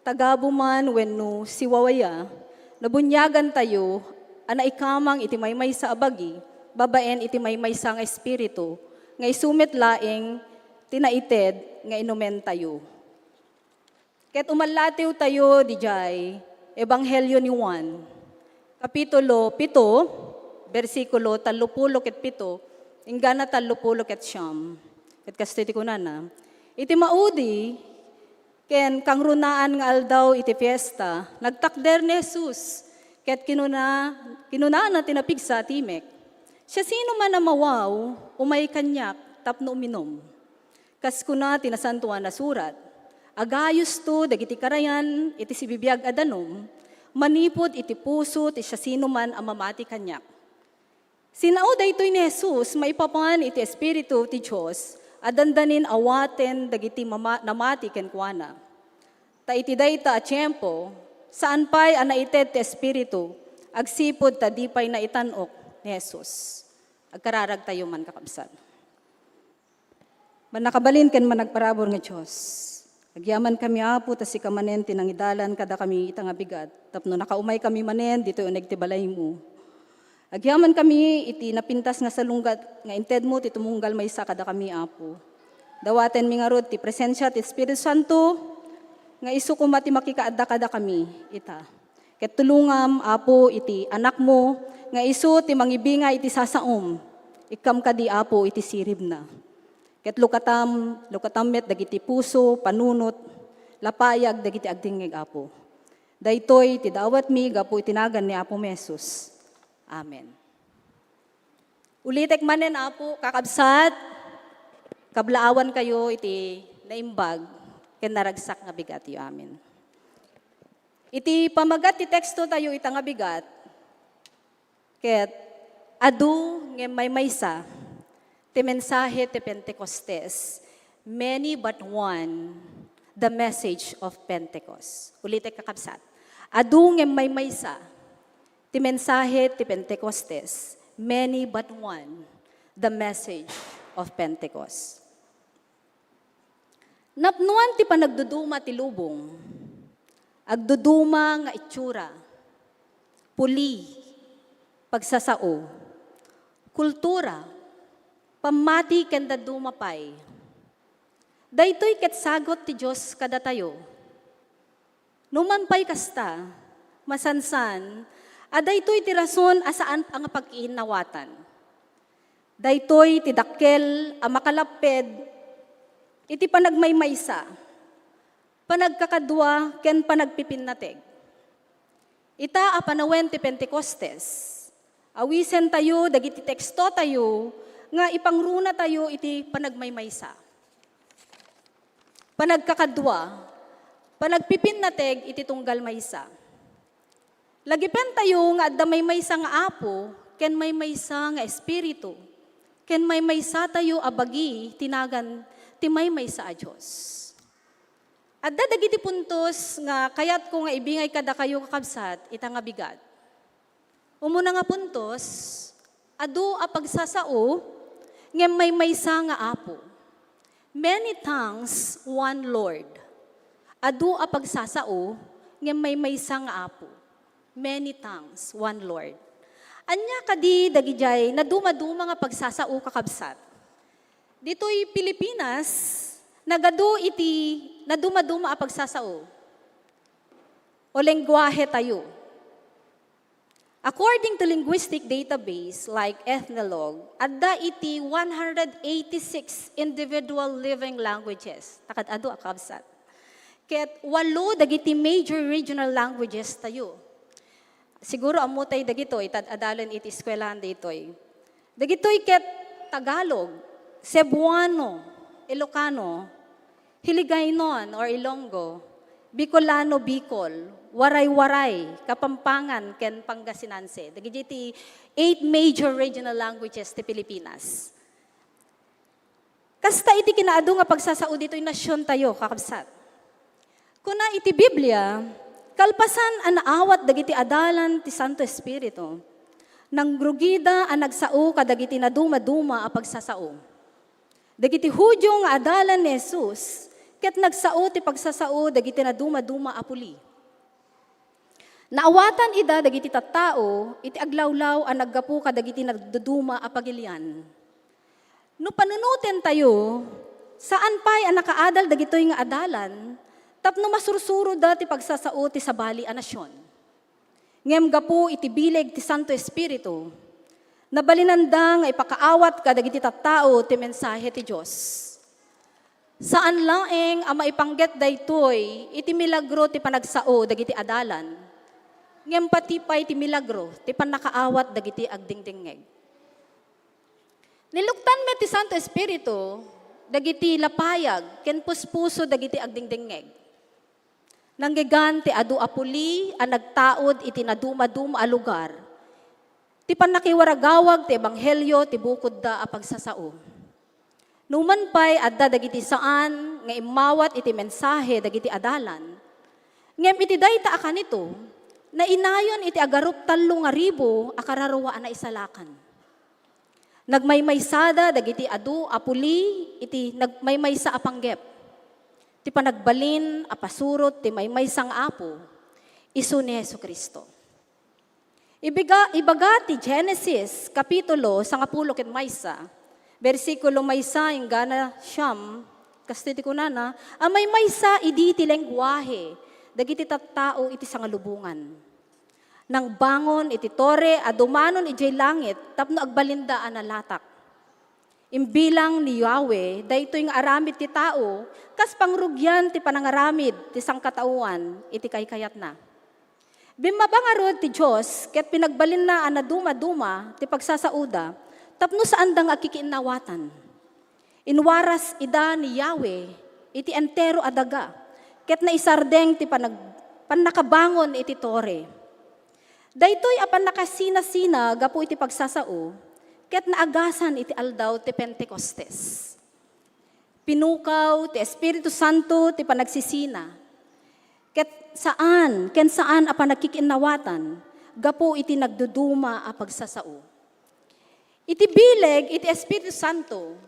tagabu man wenno siwawaya, nabuniagantayo a naikamang iti maymaysa a bagi babaen iti maymaysa nga Espiritu, nga isu met laeng ti naited nga inumentayo. Ket umallatiw tayo didiay Ebanghelio ni Juan, Kapitulo pito, bersikulo tallopulo ket pito, inggana tallopulo ket siam. Ket kastoy ti kunana, iti maudi, Ken kangrunaan nga aldaw iti fiesta, nagtakder ni Jesus, ket kinuna, kinunana ti napigsa a timek, "Siasinoman a mawaw, umay kaniak tapno uminum." Kas kuna ti Nasantoan a Surat, "Agayusto dagiti karayan iti sibibiag a danum, manipud iti puso ti siasinoman a mamati kaniak." Sinao daytoy ni Jesus maipapan iti Espiritu ti Dios a dandanin awaten dagiti mama-, namati kenkuana. Ta iti dayta a tiempo, saan pay a naited ti Espiritu agsipud ta di pay naitan-ok ni Jesus. Agkararagtayo man, kakabsat. Mannakabalin ken managparabur nga Dios, agyamankami, Apo, ta sika manen ti nangidalan kadakami ita nga bigat, tapno nakaumaykami manen ditoy uneg ti balaymo. Agyamankami iti napintas nga salunggat nga intedmo ti tumunggal maysa kadakami, Apo. Dawatenmi ngarud ti presensia ti Espiritu Santo nga isu koma ti makikaadda kadakami ita. Ket tulongam, Apo, iti anakmo nga isu ti mangibinga iti sasaom. Ikkam kadi, Apo, iti siribna. Ket lukatam, lukatam met dagiti puso, panunot, lapayag dagiti agdingngeg, Apo. Daytoy ti dawatmi gapu iti nagan ni Apo Jesus. Amen. Ulitek manen, Apo, kakabsat, kablaawankayo iti naimbag ken naragsak nga bigatyo. Amen. Iti pamagat ti teksto tayo ita nga bigat, ket adu ngem maymaysa ti mensahe ti Pentecostes, many but one, the message of Pentecost. Ulitek, kakabsat. Adu ngem maymaysa ti mensahe ti Pentecostes, many but one, the message of Pentecost. Napnoan ti panagduduma ti lubong, agduduma nga itsura, puli, pagsasao, kultura, pammati ken dadduma pay. Daytoy ket sagut ti Dios kadatayo. Numan pay kasta, masansan a daytoy ti rason a saan a nga pagkiinnawatan. Daytoy ti dakkel a makalapped iti panagmaymaysa, panagkakadua, ken panagpipinnateg. Ita a panawen ti Pentecostes, awisentayo dagiti tekstotayo nga ipangrunatayo iti panagmaymaysa, panagkakadua, panagpipinnateg iti tunggal maysa. Lagipentayo nga adda maymaysa nga Apo, ken maymaysa nga Espiritu, ken maymaysatayo a bagi ti nagan ti maymaysa a Dios. Adda dagiti puntos nga kayatko nga ibingay kadakayo, kakabsat, ita nga bigat. Umuna nga puntos, adu a pagsasao, ngem maymaysa nga Apo. Many tongues, one Lord. Adu a pagsasao, ngem maymaysa nga Apo. Many tongues, one Lord. Ania kadi dagidiay nadumaduma nga pagsasao, kakabsat? Ditoy Pilipinas, nagadu iti nadumaduma a pagsasao o lengguahe tayo. According to linguistic database like Ethnologue, adda iti one hundred eighty-six individual living languages. Takad adu a kabsat. Ket walo dagiti major regional languages tayo. Siguro ammo tay dagitoy, tad adalen iti eskwelahan daytoy. Dagitoy ket Tagalog, Cebuano, Ilocano, Hiligaynon or Ilonggo, Bicolano, Bicol, Waray-Waray, Kapampangan, ken Pangasinense. Dagiti eight major regional languages ti Pilipinas. Kasta iti kinaadu nga pagsasao ditoy nasiontayo, kakabsat. Kuna iti Biblia, kalpasan a naawat dagiti adalan ti Santo Espiritu, nangrugida a nagsao kadagiti nadumaduma a pagsasao. Dagiti Judio nga adalan ni Jesus ket nagsao ti pagsasao dagiti nadumaduma a puli. Naawatan ida dagiti tattao iti aglawlaw a naggapu kadagiti nagduduma a pagilian. No panunotentayo, saan pay a nakaadal dagitoy nga adalan tapno masursuroda ti pagsasao ti sabali a nasion. Ngem gapu iti bileg ti Santo Espiritu, nabalinanda nga ipakaawat kadagiti tattao ti mensahe ti Dios. Saan laeng a maipanggep daytoy iti milagro ti panagsao dagiti adalan, ngem pati pay ti milagro ti pannakaawat dagiti agdingdingngeg. Niluktan met ti Santo Espiritu dagiti lapayag ken puspuso dagiti agdingdingngeg. Nanggegan ti adu a puli a nagtaud iti nadumaduma a lugar ti pannakiwaragawag ti ebanghelio ti bukodda a pagsasao. Numan pay, adda dagiti saan nga immawat iti mensahe dagiti adalan, ngem iti dayta a kanito, nainayon iti agarup tallo nga ribu a kararua a naisalakan. Nagmaymaysada dagiti adu a puli iti nagmaymaysa a panggep, ti panagbalin a pasurot ti maymaysa nga Apo, isu ni Jesu-Cristo. Ibiga, ibaga ti Genesis, kapitulo sangapulo ket maysa, bersikulo maysa inggana siam, kastoy ti kunana, a maymaysa idi ti lengguahe dagiti tattao iti sangalubongan. Nangbangon iti tore a dumanon idiay langit tapno agbalinda a nalatak. Imbilang ni Yahweh daytoy nga aramid ti tao kas pangrugian ti panangaramid ti sangkataoan iti kaykayatna. Bimmaba ngarud ti Dios ket pinagbalinna a nadumaduma ti pagsasaoda tapno saanda nga agkikinnawatan. Inwaras ida ni Yahweh iti entero a daga, ket naisardeng ti panag-, pannakabangon iti tore. Daytoy a pannakasinasina gapu iti pagsasao, ket naagasan iti aldaw ti Pentecostes. Pinukaw ti Espiritu Santo ti panagsisina, ket saan ken saan a panagkikinnawatan gapu iti nagduduma a pagsasao. Iti bileg iti Espiritu Santo,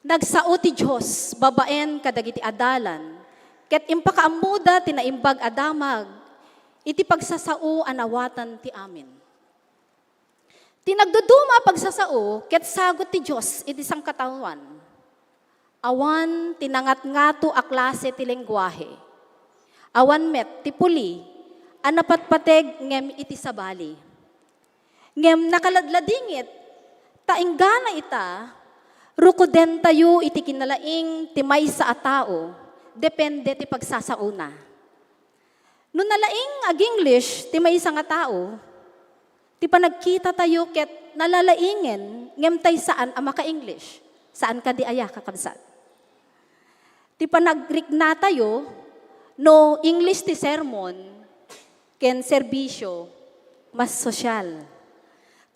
nagsao ti Dios babaen kadagiti adalan, ket impakaammoda ti naimbag a damag iti pagsasao a nawatan ti amin. Ti nagduduma a pagsasao ket sagut ti Dios iti sangkataoan. Awan ti nangatngato a klase ti lengguahe. Awan met ti puli a napatpateg ngem iti sabali. Ngem nakaladladingit, ta inggana ita, rukodentayo iti kinalaing ti maysa a tao, depende ti pagsasaona. No nalaing ag-English ti maysa nga tao, ti panagkitatayo ket nalalaingen ngem tay saan a maka-English. Saan kadi aya, kakabsat? Ti panagriknatayo, no English ti sermon ken serbisyo, mas sosyal.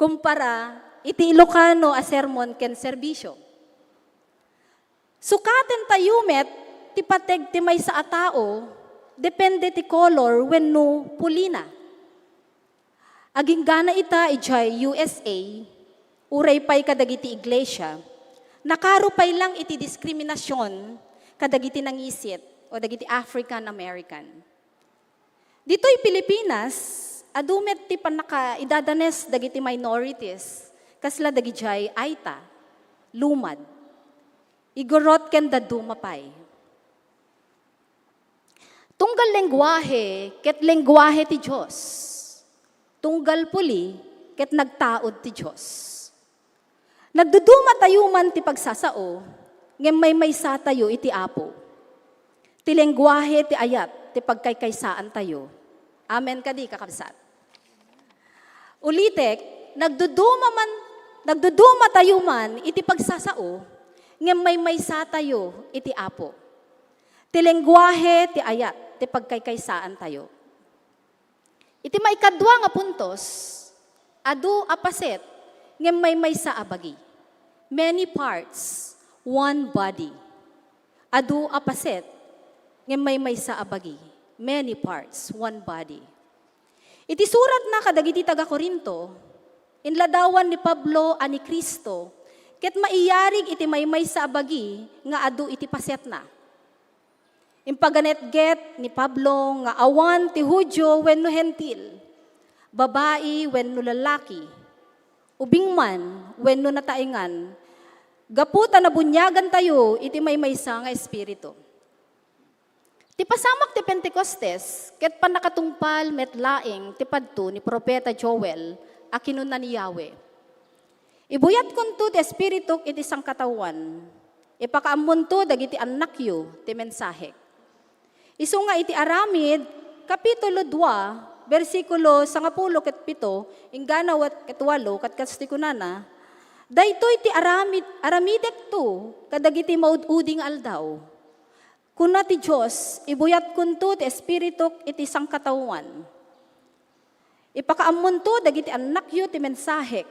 Kumpara iti Ilocano a sermon ken serbisyo. Sukaten tayo met ti pateg ti maysa a tao, depende ti kolor wenno pulina. Aginggana ita idiay U S A, uray pay kadagiti iglesia, nakaro pay lang iti diskriminasion kadagiti nangisit o dagiti African American. Ditoy Pilipinas, adu met ti pannakaidadanes dagiti minorities, kasla dagidiay Aita, Lumad, Igorot ken dadduma pay. Tunggal lengguahe ket lengguahe ti Dios. Tunggal puli ket nagtaud ti Dios. Nagduduma tayo man ti pagsasao, ngem maymaysa tayo iti Apo. Ti lengguahe ti ayat ti pagkaykaysaantayo. Amen kadi, kakabsat? Ulitek, nagduduma man, nagduduma tayo man iti pagsasao, ngem maymaysa tayo iti Apo. Ti lengguahe ti ayat ti pagkaykaysaantayo. Iti maikadua nga puntos, adu a paset ngem maymaysa a bagi. Many parts, one body. Adu a paset ngem maymaysa a bagi. Many parts, one body. Iti suratna kadagiti taga-Corinto, inladawan ni Pablo a ni Cristo ket maiyarig iti maymaysa a bagi nga adu iti pasetna. Impaganetget ni Pablo nga awan ti Judio wenno Hentil, babai wenno lalaki, ubing man wenno nataengan, gapu ta nabuniagantayo iti maymaysa nga Espiritu. Ti pasamak ti Pentecostes ket pannakatungpal met laeng ti padto ni Profeta Joel a kinuna ni Yahweh, "Ibuyatkonto ti Espirituk iti sangkataoan." Ipakaammonto dagiti annakyo ti mensahek. Isu nga iti Aramid, Kapitulo dua, bersikulo sangapulo ket pito, inggana wet ket walo, ket kas ti kunana, "Daytoy ti aramid, aramidekto kadagiti maud-udi nga aldaw." Kuna ti Dios, "Ibuyatkonto ti Espirituk iti sangkataoan." Ipakaammonto dagiti annakyo ti mensahek.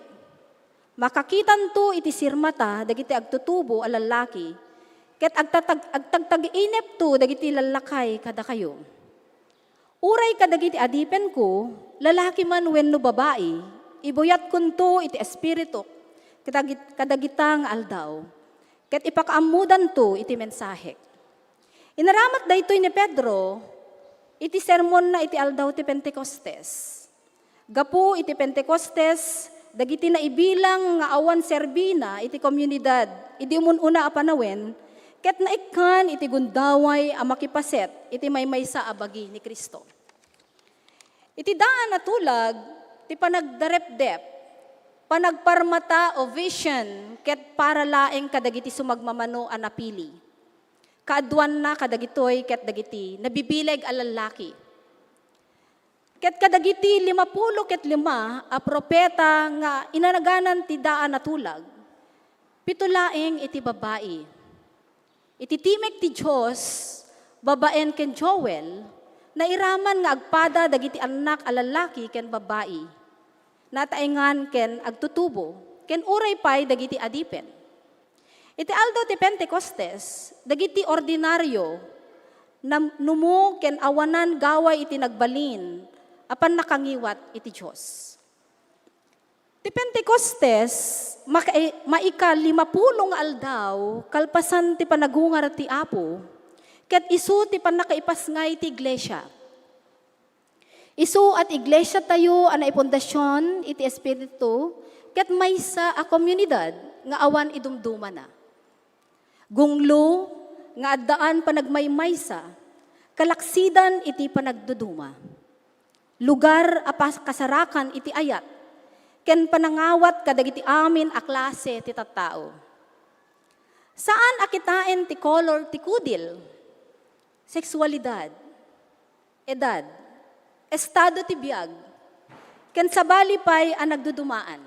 Makakitanto iti sirmata dagiti agtutubo a lallaki, ket agtatag-, agtagtag-inepto dagiti lallakay kadakayo. Uray kadagiti adipenko, lalaki man wenno babai, ibuyatkonto iti Espirituk kadagit-, kadagita nga aldaw, ket ipakaammodanto iti mensahek. Inaramat daytoy ni Pedro iti sermonna iti aldaw ti Pentecostes. Gapu iti Pentecostes, dagiti naibilang nga awan serbina iti komunidad idi umun-una a panawen, ket naikkan iti gundaway a makipaset iti maymaysa a bagi ni Cristo. Iti daan a tulag, ti panagdarepdep, panagparmata o vision, ket para laeng kadagiti sumagmamano a napili. Kaaduanna kadagitoy ket dagiti nabibileg a lallaki. Ket kadagiti limapulo ket lima a profeta nga inanaganan ti daan a tulag, pito laeng iti babai. Iti timek ti Dios, babaen ken Joel, nairaman nga agpada dagiti annak a lallaki ken babai, nataengan ken agtutubo, ken uray pay dagiti adipen. Iti aldaw ti Pentecostes, dagiti ordinario, nam-, numo ken awanan gaway iti nagbalin a pannakangiwat iti Dios. Ti Pentecostes, maka-, maika limapulo nga aldaw kalpasan ti panagungar ti Apo, ket isu ti pannakaipasngay ti iglesia. Isu a ti iglesiatayo a naipundasion iti Espiritu, ket maysa a komunidad nga awan idumdumana. Gunglo nga addaan panagmaymaysa, kalaksidan iti panagduduma. Lugar a pas-, kasarakan iti ayat, ken panangawat kadagiti amin a klase ti tattao. Saan a kitaen ti kolor ti kudil, seksualidad, edad, estado ti biag, ken sabali pay a nagdudumaan.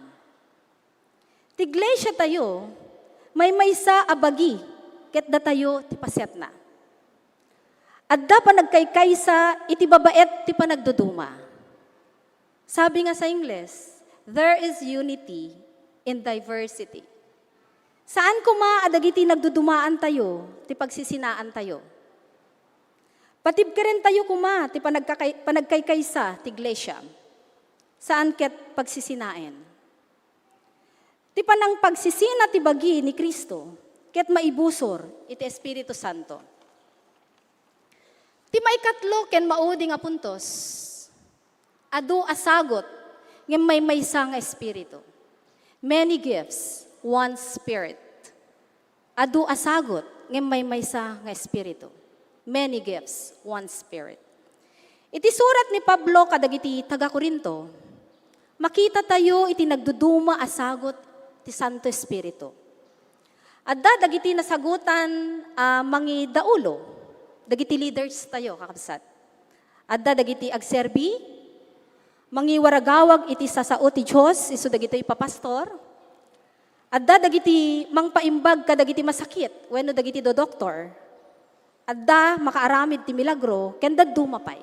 Ti iglesiatayo, maymaysa a bagi ket datayo ti pasetna. Adda panagkaykaysa iti babaet ti panagduduma. Sabi nga sa Ingles, "There is unity in diversity." Saan koma a dagiti nagdudumaantayo ti pagsisinaantayo. Patibkerentayo koma ti panagkakay-, panagkaykaysa ti iglesia. Saan ket pagsisinaen. Ti panangpagsisina ti bagi ni Cristo ket maibusor iti Espiritu Santo. Ti maikatlo ken maudi nga puntos, adu a sagut ngem maymaysa nga Espiritu. Many gifts, one Spirit. Adu a sagut ngem maymaysa nga Espiritu. Many gifts, one Spirit. Iti surat ni Pablo kadagiti taga-Corinto, makitatayo iti nagduduma a sagut ti Santo Espiritu. Adda dagiti nasagutan a mangidaulo, dagiti leaders tayo, kakabsat. Adda dagiti agserbi, mangiwaragawag iti sasao ti Dios, isu dagitoy papastor. Adda dagiti mangpaimbag kadagiti masakit wenno dagiti dodoktor. Adda makaaramid ti milagro ken dadduma pay.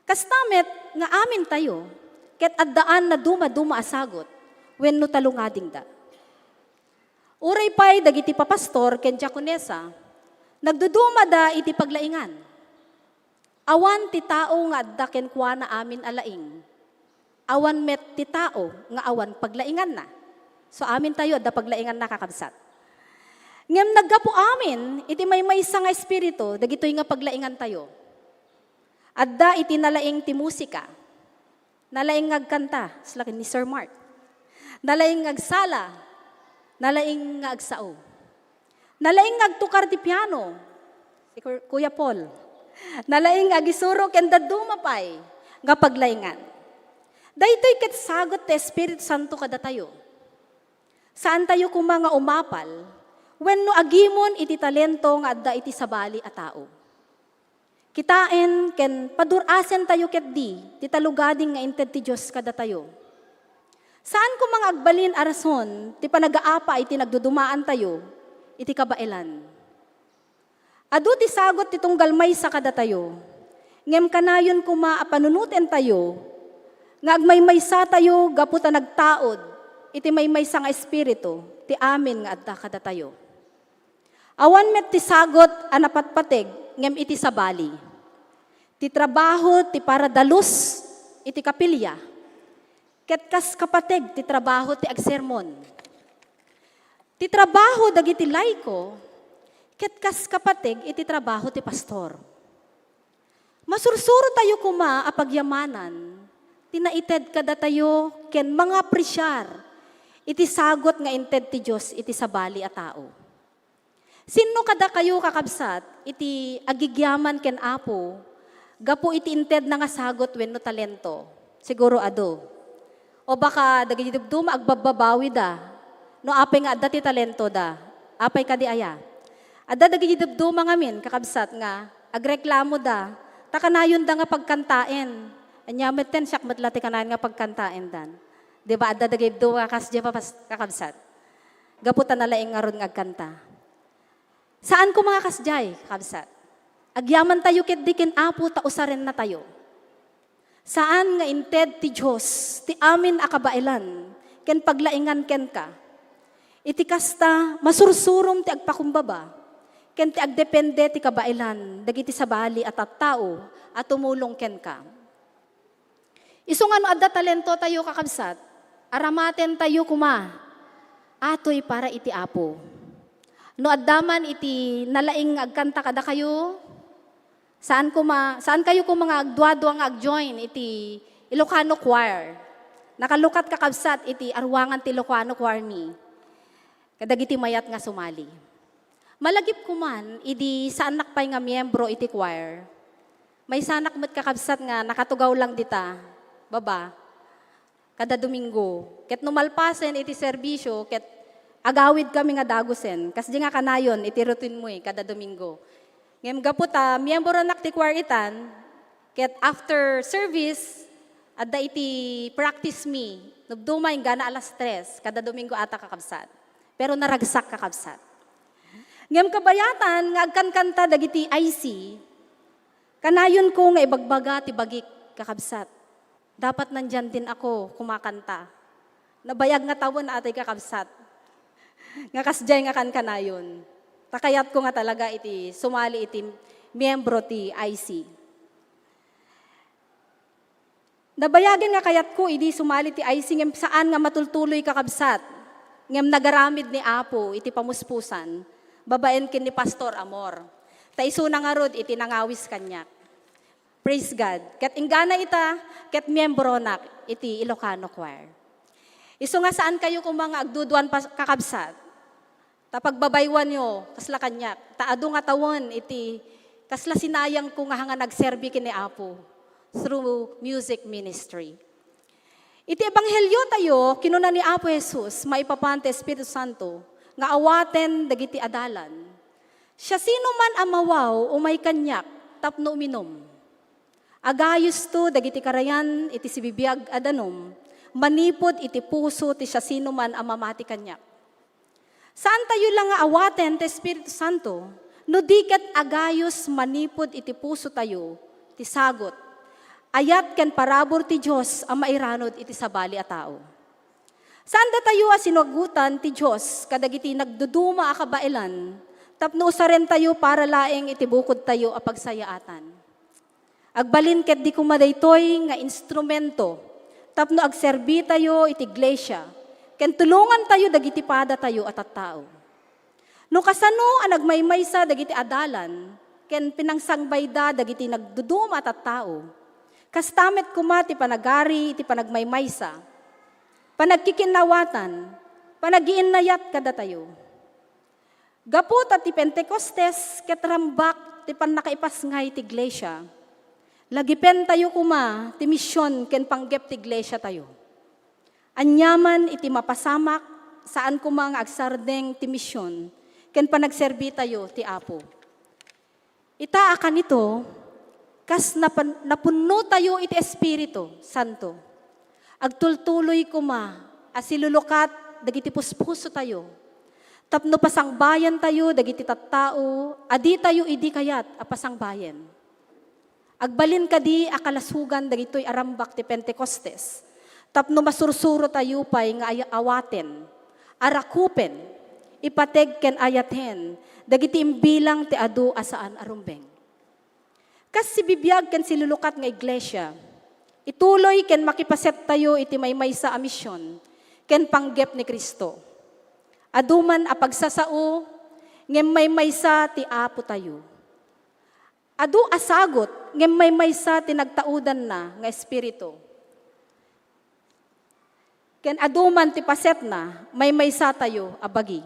Kasta met nga amintayo, ket addaan nadumaduma a sagut wenno talungadingda. Uray pay dagiti papastor ken diakonesa, nagdudumada iti paglaingan. Awan ti tao nga adda kenkuana amin a laing. Awan met ti tao nga awan paglainganna. So, amintayo adda paglainganna, kakabsat. Ngem naggapu amin iti maymaysa nga Espiritu dagitoy nga paglaingantayo. Adda iti nalaing ti musika, nalaing nga agkanta, sila ken ni Sir Mark. Nalaing nga agsala, nalaing nga agsao. Nalaing nga agtukar ti piano, si Ku-, Kuya Paul. Nalaing nga agisuro ken dadduma pay nga paglaingan. Daytoy ket sagut ti Espiritu Santo kadatayo. Saantayo koma nga umapal wenno agimon iti talento nga adda iti sabali a tao. Kitaen ken padur-asentayo ketdi ti talugadi nga inted ti Dios kadatayo. Saan koma nga agbalin a rason ti panagaapa iti nagdudumaantayo iti kabaelan. Adu ti sagut ti tunggal maysa kadatayo, ngem kanayon koma a panunotentayo nga agmaymaysatayo gapu ta nagtaud iti maymaysa nga Espiritu ti amin nga adda kadatayo. Awan met ti sagut a napatpateg ngem iti sabali. Ti trabaho ti paradalus iti kapilya, ket kas kapateg ti trabaho ti agsermon. Ti trabaho dagiti laiko, ket kas kapateg iti trabaho ti pastor. Masursurotayo koma a pagyamanan ti naited kadatayo ken mangapresiar iti sagut nga inted ti Dios iti sabali a tao. Sinno kadakayo, kakabsat, iti agigyaman ken Apo gapu iti intedna nga sagut wenno talento? Siguro adu. O baka dagiti dumduma agbabbabawida no apay nga adda ti talentoda. Apay kadi aya? Adda dagiti dumduma ngamin, kakabsat, nga agreklamoda ta kanayonda nga pagkantaen. Ania metten, siak met la ti kanayon nga pagkantaendan. Di ba, adda dagiti dumduma kasdiay, papas-, kakabsat? Gapu ta nalaing ngarud nga agkanta. Saan koma nga kasdiay, kakabsat. Agyamantayo ketdi ken Apo ta usarennatayo. Saan nga inted ti Dios ti amin a kabaelan ken paglaingan kenka. Iti kasta, masursurom ti agpakumbaba ken ti agdepende ti kabaelan dagiti sabali a tattao a tumulong kenka. Isu nga no adda talentotayo, kakabsat, aramatentayo koma atoy para iti Apo. No adda man iti nalaing nga agkanta kadakayo, saan koma, saan kayo koma nga agduadua nga agjoin iti Ilocano Choir? Nakalukat, kakabsat, iti aruangan ti Ilocano Choir mi kadagiti mayat nga sumali. Malagipko man idi saannak pay nga miyembro iti choir, maysanak met, kakabsat, nga nakatugaw lang dita baba kada Domingo. Ket no malpasen iti serbisio, ket agawidkami nga dagusen. Kasdi nga kanayon iti routine mi kada Domingo. Ngem gapu ta miyembronak ti choir itan, ket after service, adda iti practice mi, nubduma inggana alas tres, kada Domingo ata, kakabsat. Pero naragsak, kakabsat. Ngem kabayatan nga agkankanta dagiti I C, kanayonko nga ibagbaga ti bagik, kakabsat. Dapat nandiyan din ako kumakanta. Nabayag nga tawen atoy, kakabsat, nga kasdiay nga kankanayon. Ta kayatko nga talaga iti sumali iti miyembro ti I C. Nabayagen nga kayatko idi sumali ti I C ngem saan nga matultuloy, kakabsat. Ngem nagaramid ni Apo iti pamuspusan babaen ken ni Pastor Amor. Ta isuna ngarud iti nangawis kaniak. Praise God. Ket inggana ita, ket miyembronak iti Ilocano Choir. Isu nga saan kayo koma nga agduduan, pas-, kakabsat. Ta pagbabaywanyo, kasla kaniak, ta adu nga tawen iti kasla sinayangko nga hanga nagserbi ken ni Apo through music ministry. Iti ebangheliotayo, kinuna ni Apo Jesus maipapan ti Espiritu Santo nga awaten dagiti adalan, "Siasinoman a mawaw, umay kaniak tapno uminum." Agayosto dagiti karayan iti sibibiag a danum manipud iti puso ti siasinoman a mamati kaniak. Saantayo la nga awaten ti Espiritu Santo no di ket agayos manipud iti pusotayo ti sagut, ayat ken parabur ti Dios a mairanud iti sabali a tao. Saan datayo a sinagutan ti Dios kadagiti nagduduma a kabaelan tapno usarentayo para laeng iti bukodtayo a pagsayaatan. Agbalin ketdi koma daytoy nga instrumento tapno agserbitayo iti iglesia ken tulongantayo dagiti padatayo a tattao. No kasano a nagmaymaysa dagiti adalan ken pinangsangbayda dagiti nagduduma a tattao, kasta met koma ti panagari iti panagmaymaysa, panagkikinnawatan, panagiinnayat kadatayo. Gapu ta ti Pentecostes ket rambak ti pannakaipasngay ti iglesia, lagipentayo koma ti mision ken panggep ti iglesiatayo. Aniaman iti mapasamak, saan koma nga agsardeng ti mision ken panagserbitayo ti Apo. Ita a kanito, kas napan-, napunnotayo iti Espiritu Santo, agtultuloy koma a silulukat dagiti puspusotayo tapno pasangbayantayo dagiti tattao a ditayo idi kayat a pasangbayen. Agbalin kadi a kalasogan dagitoy a rambak ti Pentecostes tapno masursurotayo pay nga ay-, awaten, arakupen, ipateg ken ayaten dagiti imbilang ti adu a saan a rumbeng. Kas sibibiag ken silulukat nga iglesia, ituloy ken makipasettayo iti maymaysa a mision ken panggep ni Cristo. Adu man a pagsasao, ngem maymaysa ti Apotayo. Adu a sagut, ngem maymaysa ti nagtaudanna nga Espiritu. Ken adu man ti pasetna, maymaysatayo a bagi.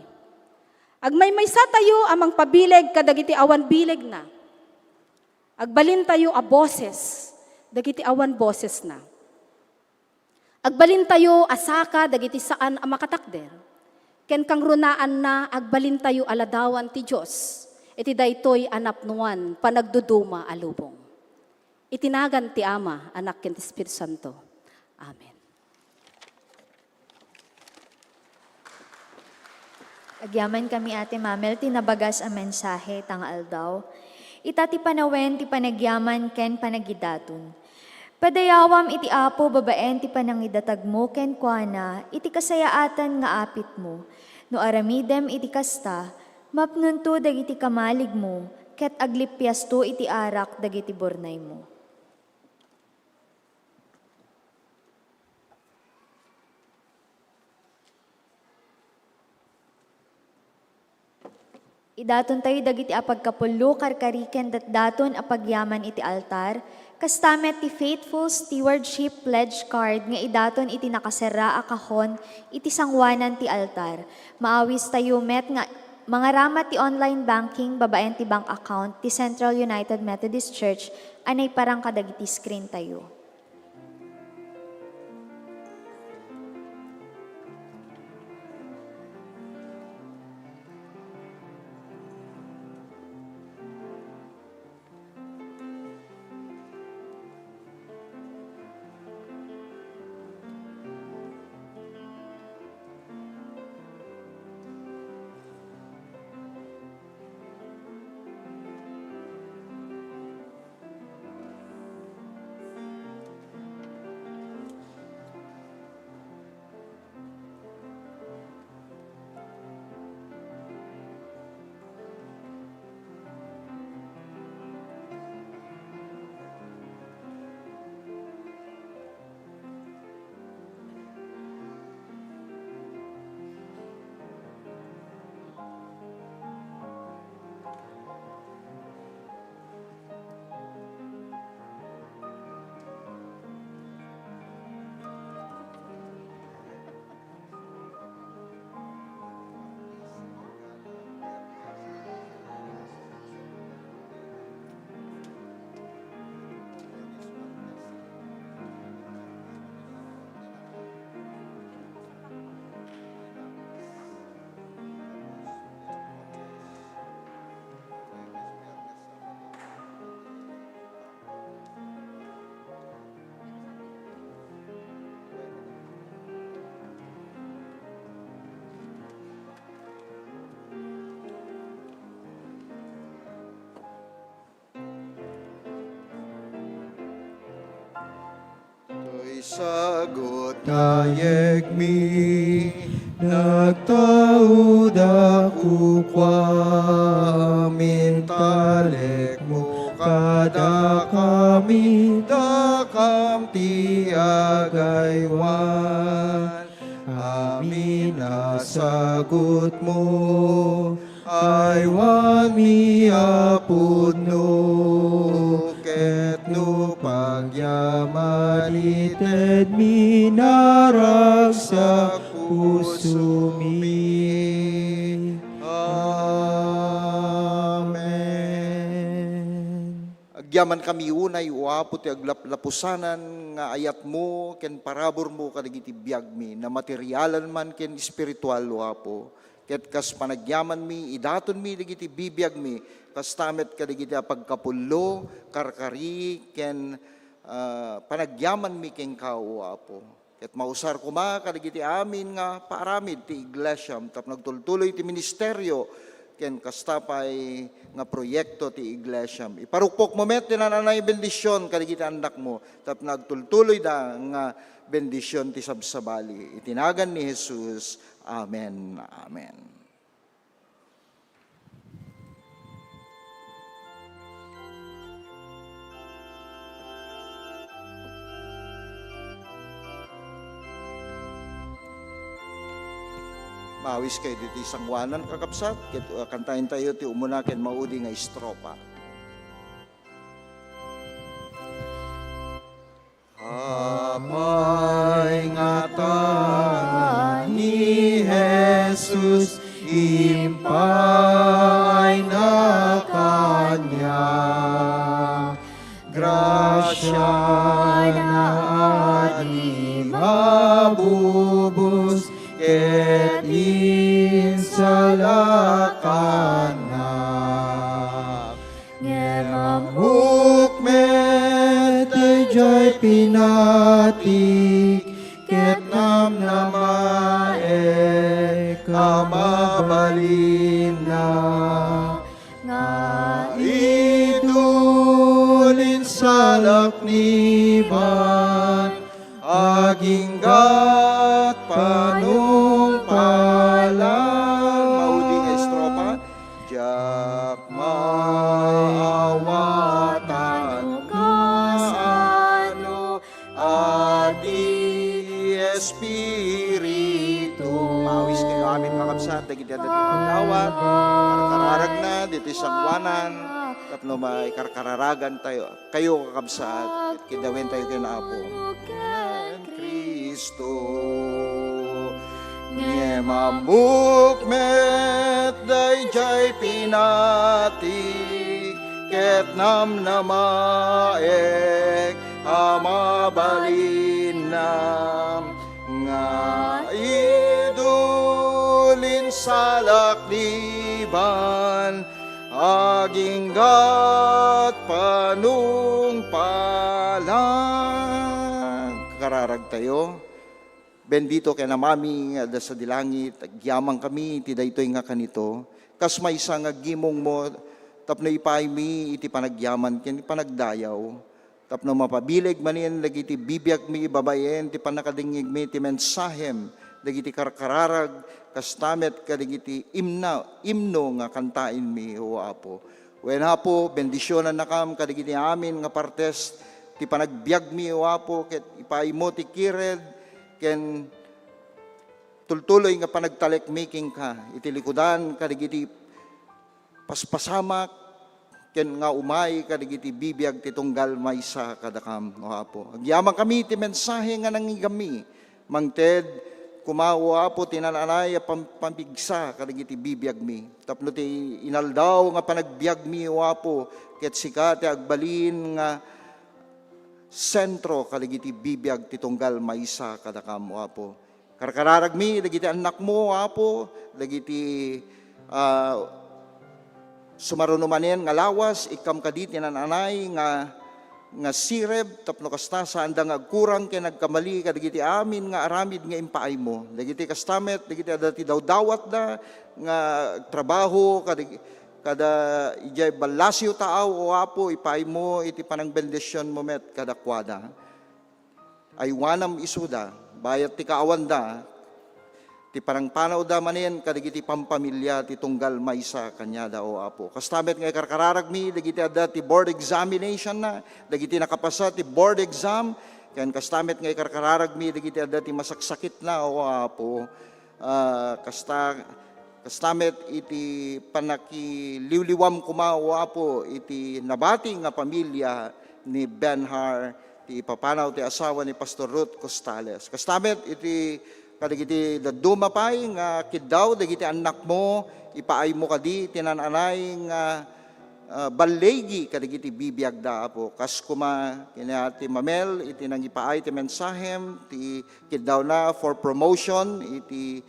Agmaymaysatayo a mangpabileg kadagiti awan bilegna. Agbalintayo a boses dagiti awan bosesna. Agbalintayo a saka dagiti saan a makatakder, ken kangrunaanna, agbalintayo a ladawan ti Dios iti daytoy a napnoan panagduduma a lubong. Iti nagan ti Ama, Anak, ken ti Espiritu Santo. Amen. Agyamankami, Ate Mamel, ti nabagas a mensahe ta nga aldaw. Ita ti panawen ti panagyaman ken panagidaton. Padayawam iti Apo babaen ti panangidatagmo kenkuana iti kasayaatan nga apitmo. No aramidem iti kasta, mapnonto dagiti kamaligmo ket aglippiasto iti arak dagiti burnaymo. Idatontayo dagiti a pagkapullo, karkari, ken datdaton a pagyaman iti altar. Kasta met ti Faithful Stewardship Pledge Card nga idaton iti nakaserra a kahon iti sangoanan ti altar. Maawistayo met nga mangarama ti online banking babaen ti bank account ti Central United Methodist Church a naiparang kadagiti screen tayo. Toy sagut nga yegmi, nagtaudak ukuam, intalekmo kadakami, dakam ti agaywan. Amin a sagutmo, aywanmi a pudno, ket no pagyaman, itedmi naragsak pusomi. Amen. Agyamankami unay, O Apo, ti aglaplapusanan nga ayatmo ken paraburmo kadagiti biagmi, namaterialan man ken espiritual, O Apo, Ket kas panagyamanmi, idatonmi dagiti bibiagmi, kasta met kadagiti a pagkapullo, karkari, ken, ah, panagyamanmi kenka, O Apo. Ket mausar koma kadagiti amin nga paaramid ti iglesiam tapno agtultuloy ti ministerio ken kasta pay nga proyekto ti iglesiam. Iparukpokmo met ti naan-anay bendision kadagiti annakmo tapno agtultuloyda nga bendision ti sabsabali. Iti nagan ni Jesus. Amen. Amen. Maawis kayo ditoy sangoanan, kakabsat, ket, uh, kantaentayo ti umuna ken maudi nga estropa. Apay ngata ni Jesus impaayna kaniak? Grasiana a di mabubos ket insalakannak. Ngem ammok met daydiay pinatik ket namnamaek a mabalinna. Nga idul, insalak ni Ban, aginggat panungpalan. Maudi nga estropa. Diak maawatan kasano a di Espiritu. Maawis kayo amin, kakabsat, dagiti adda ti dawdawat, karkararagna, ditoy sangoanan, tapno maikarkararagan tayo. Kayo, kakabsat, ket kidawentayo ken Apo. Ken Cristo. Ngem ammok met daydiay pinatik ket namnamaek a mabalinna. Nga idul, insalak ni Ban, aginggat panungpalan. Kararagtayo. Bendito ken Amami nga adda sadi langit, agyamankami iti daytoy nga kanito, kas maysa nga aggimongmo tapno ipaaymi iti panagyaman ken panagdayaw. Tapno mapabileg manen dagiti bibiagmi babaen ti pannakadingngegmi ti mensahem, dagiti karkararag, kasta met kadagiti imna-, imno nga kantaenmi, O Apo. Wen, Apo, bendisionannakam kadagiti amin nga partes ti panagbiagmi, O Apo, ket ipaaymo ti kired ken tultuloy nga panagtalekmi kenka iti likudan kadagiti paspasamak, ken nga umay kadagiti bibiag ti tunggal maysa kadakam, O Apo. Agyamankami iti mensahe nga nangigammi. Mangted koma, O Apo, ti naan-anay a pam-, pamigsa kadagiti bibiagmi. Tapno ti inaldaw nga panagbiagmi, O Apo, ket sika ti agbalin nga sentro kadagiti bibiag ti tunggal maysa kadakam, O Apo. Karkararagmi dagiti annakmo, Apo, dagiti, ah, sumaruno manen nga lawas, ikkam kadi ti naan-anay nga, nga sireb, tapno kasta, saanda nga agkurang ken agkamali kadagiti amin nga aramid nga impaaymo. Dagiti kasta met, dagiti adda ti dawdawatda nga agtrabaho, kadag-, kada idiay ballasiw taaw, O Apo, ipaaymo iti panangbendisionmo met kadakuada. Aywanam isuda, bayat ti kaawanda, ti panangpanawda manen kadagiti pampamilya ti tunggal maysa kaniada, O Apo. Kasta met nga ikarkararagmi dagiti adda ti board examination na, dagiti nakapasa ti board exam, ken kasta met nga ikarkararagmi dagiti adda ti masaksakitna, O Apo. Ah, kasta, kasta met iti pannakiliwliwam koma, O Apo, iti nabati nga pamilya ni Benhar, ti ipapanaw ti asawa ni Pastor Ruth Costales. Kasta met iti kadagiti dadduma pay nga kiddaw dagiti annakmo, ipaaymo kadi ti naan-anay nga ah, balligi kadagiti bibiagda, Apo. Kas koma, kina ti Mamel, iti nangipaay ti mensahem, ti kiddawna for promotion, iti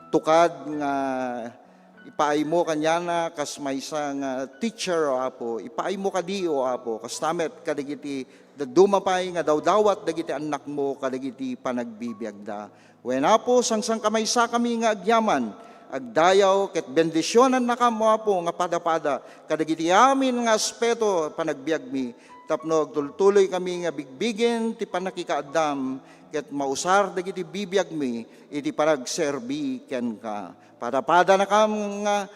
tukad nga ipaaymo kaniana kas maysa nga teacher, O Apo. Ipaaymo kadi, O Apo, kasta met kadagiti dadduma pay nga dawdawat dagiti annakmo kadagiti panagbibiagda. Wen, Apo, sangsangkamaysakami nga agyaman, agdayaw, ket bendisionannakam, O Apo, nga padapada kadagiti amin nga aspeto panagbiagmi, tapno agtultuloykami nga bigbigen ti pannakikaaddam, ket mausar dagiti bibiagmi iti panagserbi kenka. Padapadanakam nga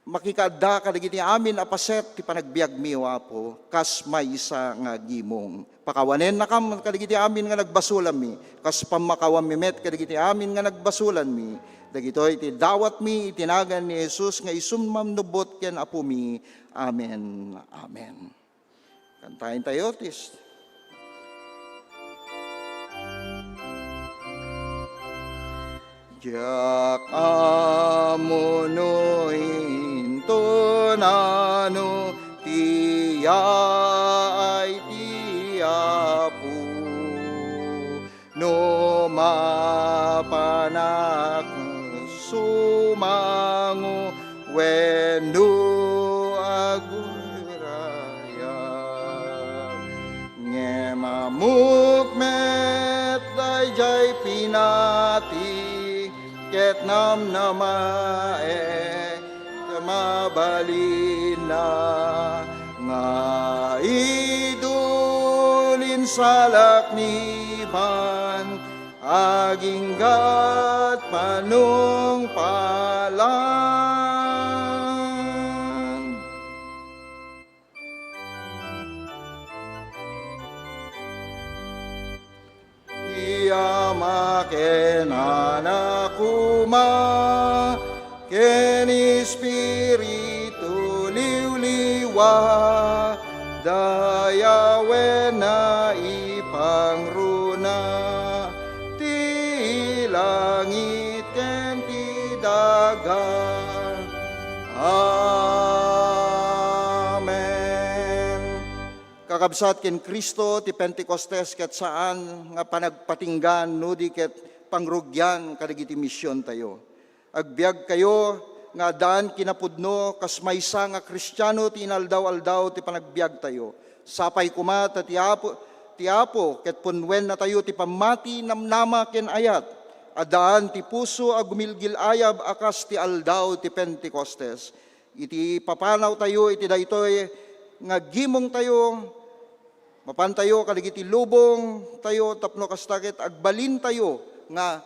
makikaadda kadagiti amin a paset ti panagbiagmi, O Apo, kas maysa nga agimong. Pakawanennakam kadagiti amin nga nagbasolanmi, kas pammakawanmi met kadagiti amin nga nagbasolanmi. Dagitoy ti dawatmi iti nagan ni Jesus nga isu a mannubot ken Apomi. Amen. Amen. Kantaentayo ti s-, Diak ammo no inton ano ti yaay ti Apo. No mapanak sumango wenno agurayag, ngem ammok met daydiay pinati ket namnamaek mabalinna nga idul insalak ni ban aginggat panungpalan. Ti Ama ken Anak koma ken Espiritu liwliwa, dayawenna ipangruna ti langit ken ti daga. Amen. Kakabsat, ken Cristo ti Pentecostes ket saan nga panagpatinggan no di ket pangrugian kadagiti misiontayo. Agbiagkayo nga addaan kinapudno kas maysa nga Kristiano ti inaldaw-aldaw ti panagbiagtayo. Sapay koma ta ti Apo, ti Apo ket punnuennatayo ti pammati, namnama ken ayat. Addaan ti puso a gumilgil-ayab a kas ti aldaw ti Pentecostes. Iti papanawtayo iti daytoy nga gimongtayo, mapantayo kadagiti lubongtayo tapno kasta ket agbalintayo nga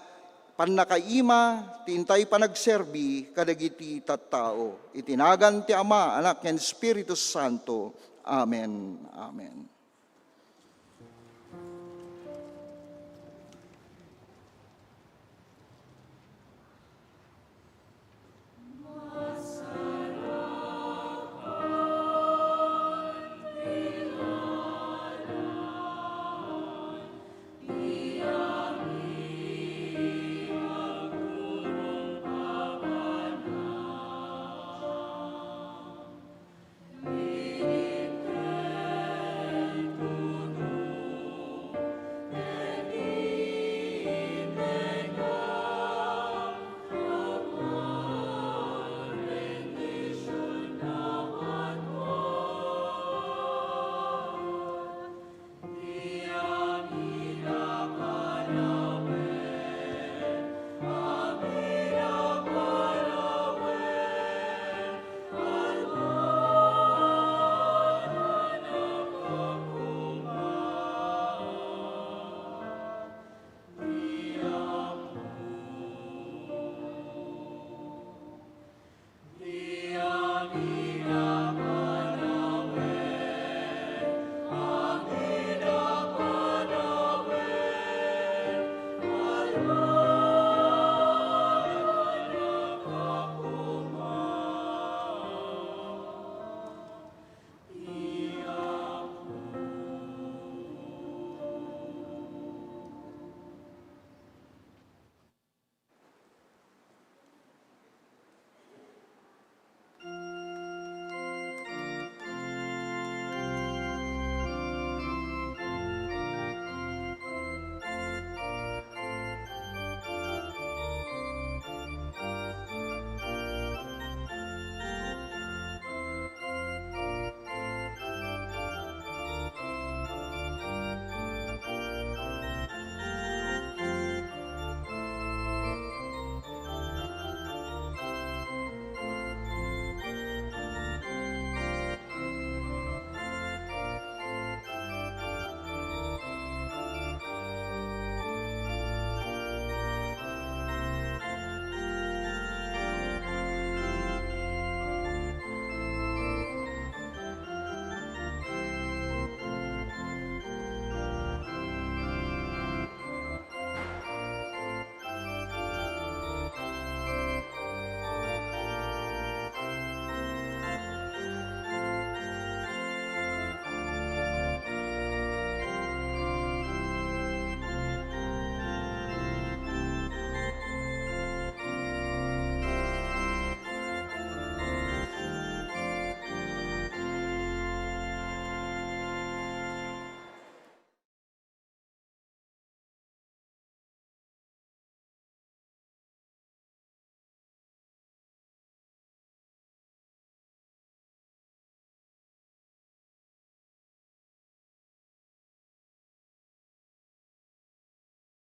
pannakaima ti intay panagserbi kadagiti tattao. Iti nagan ti Ama, Anak, ken Espiritu Santo. Amen. Amen.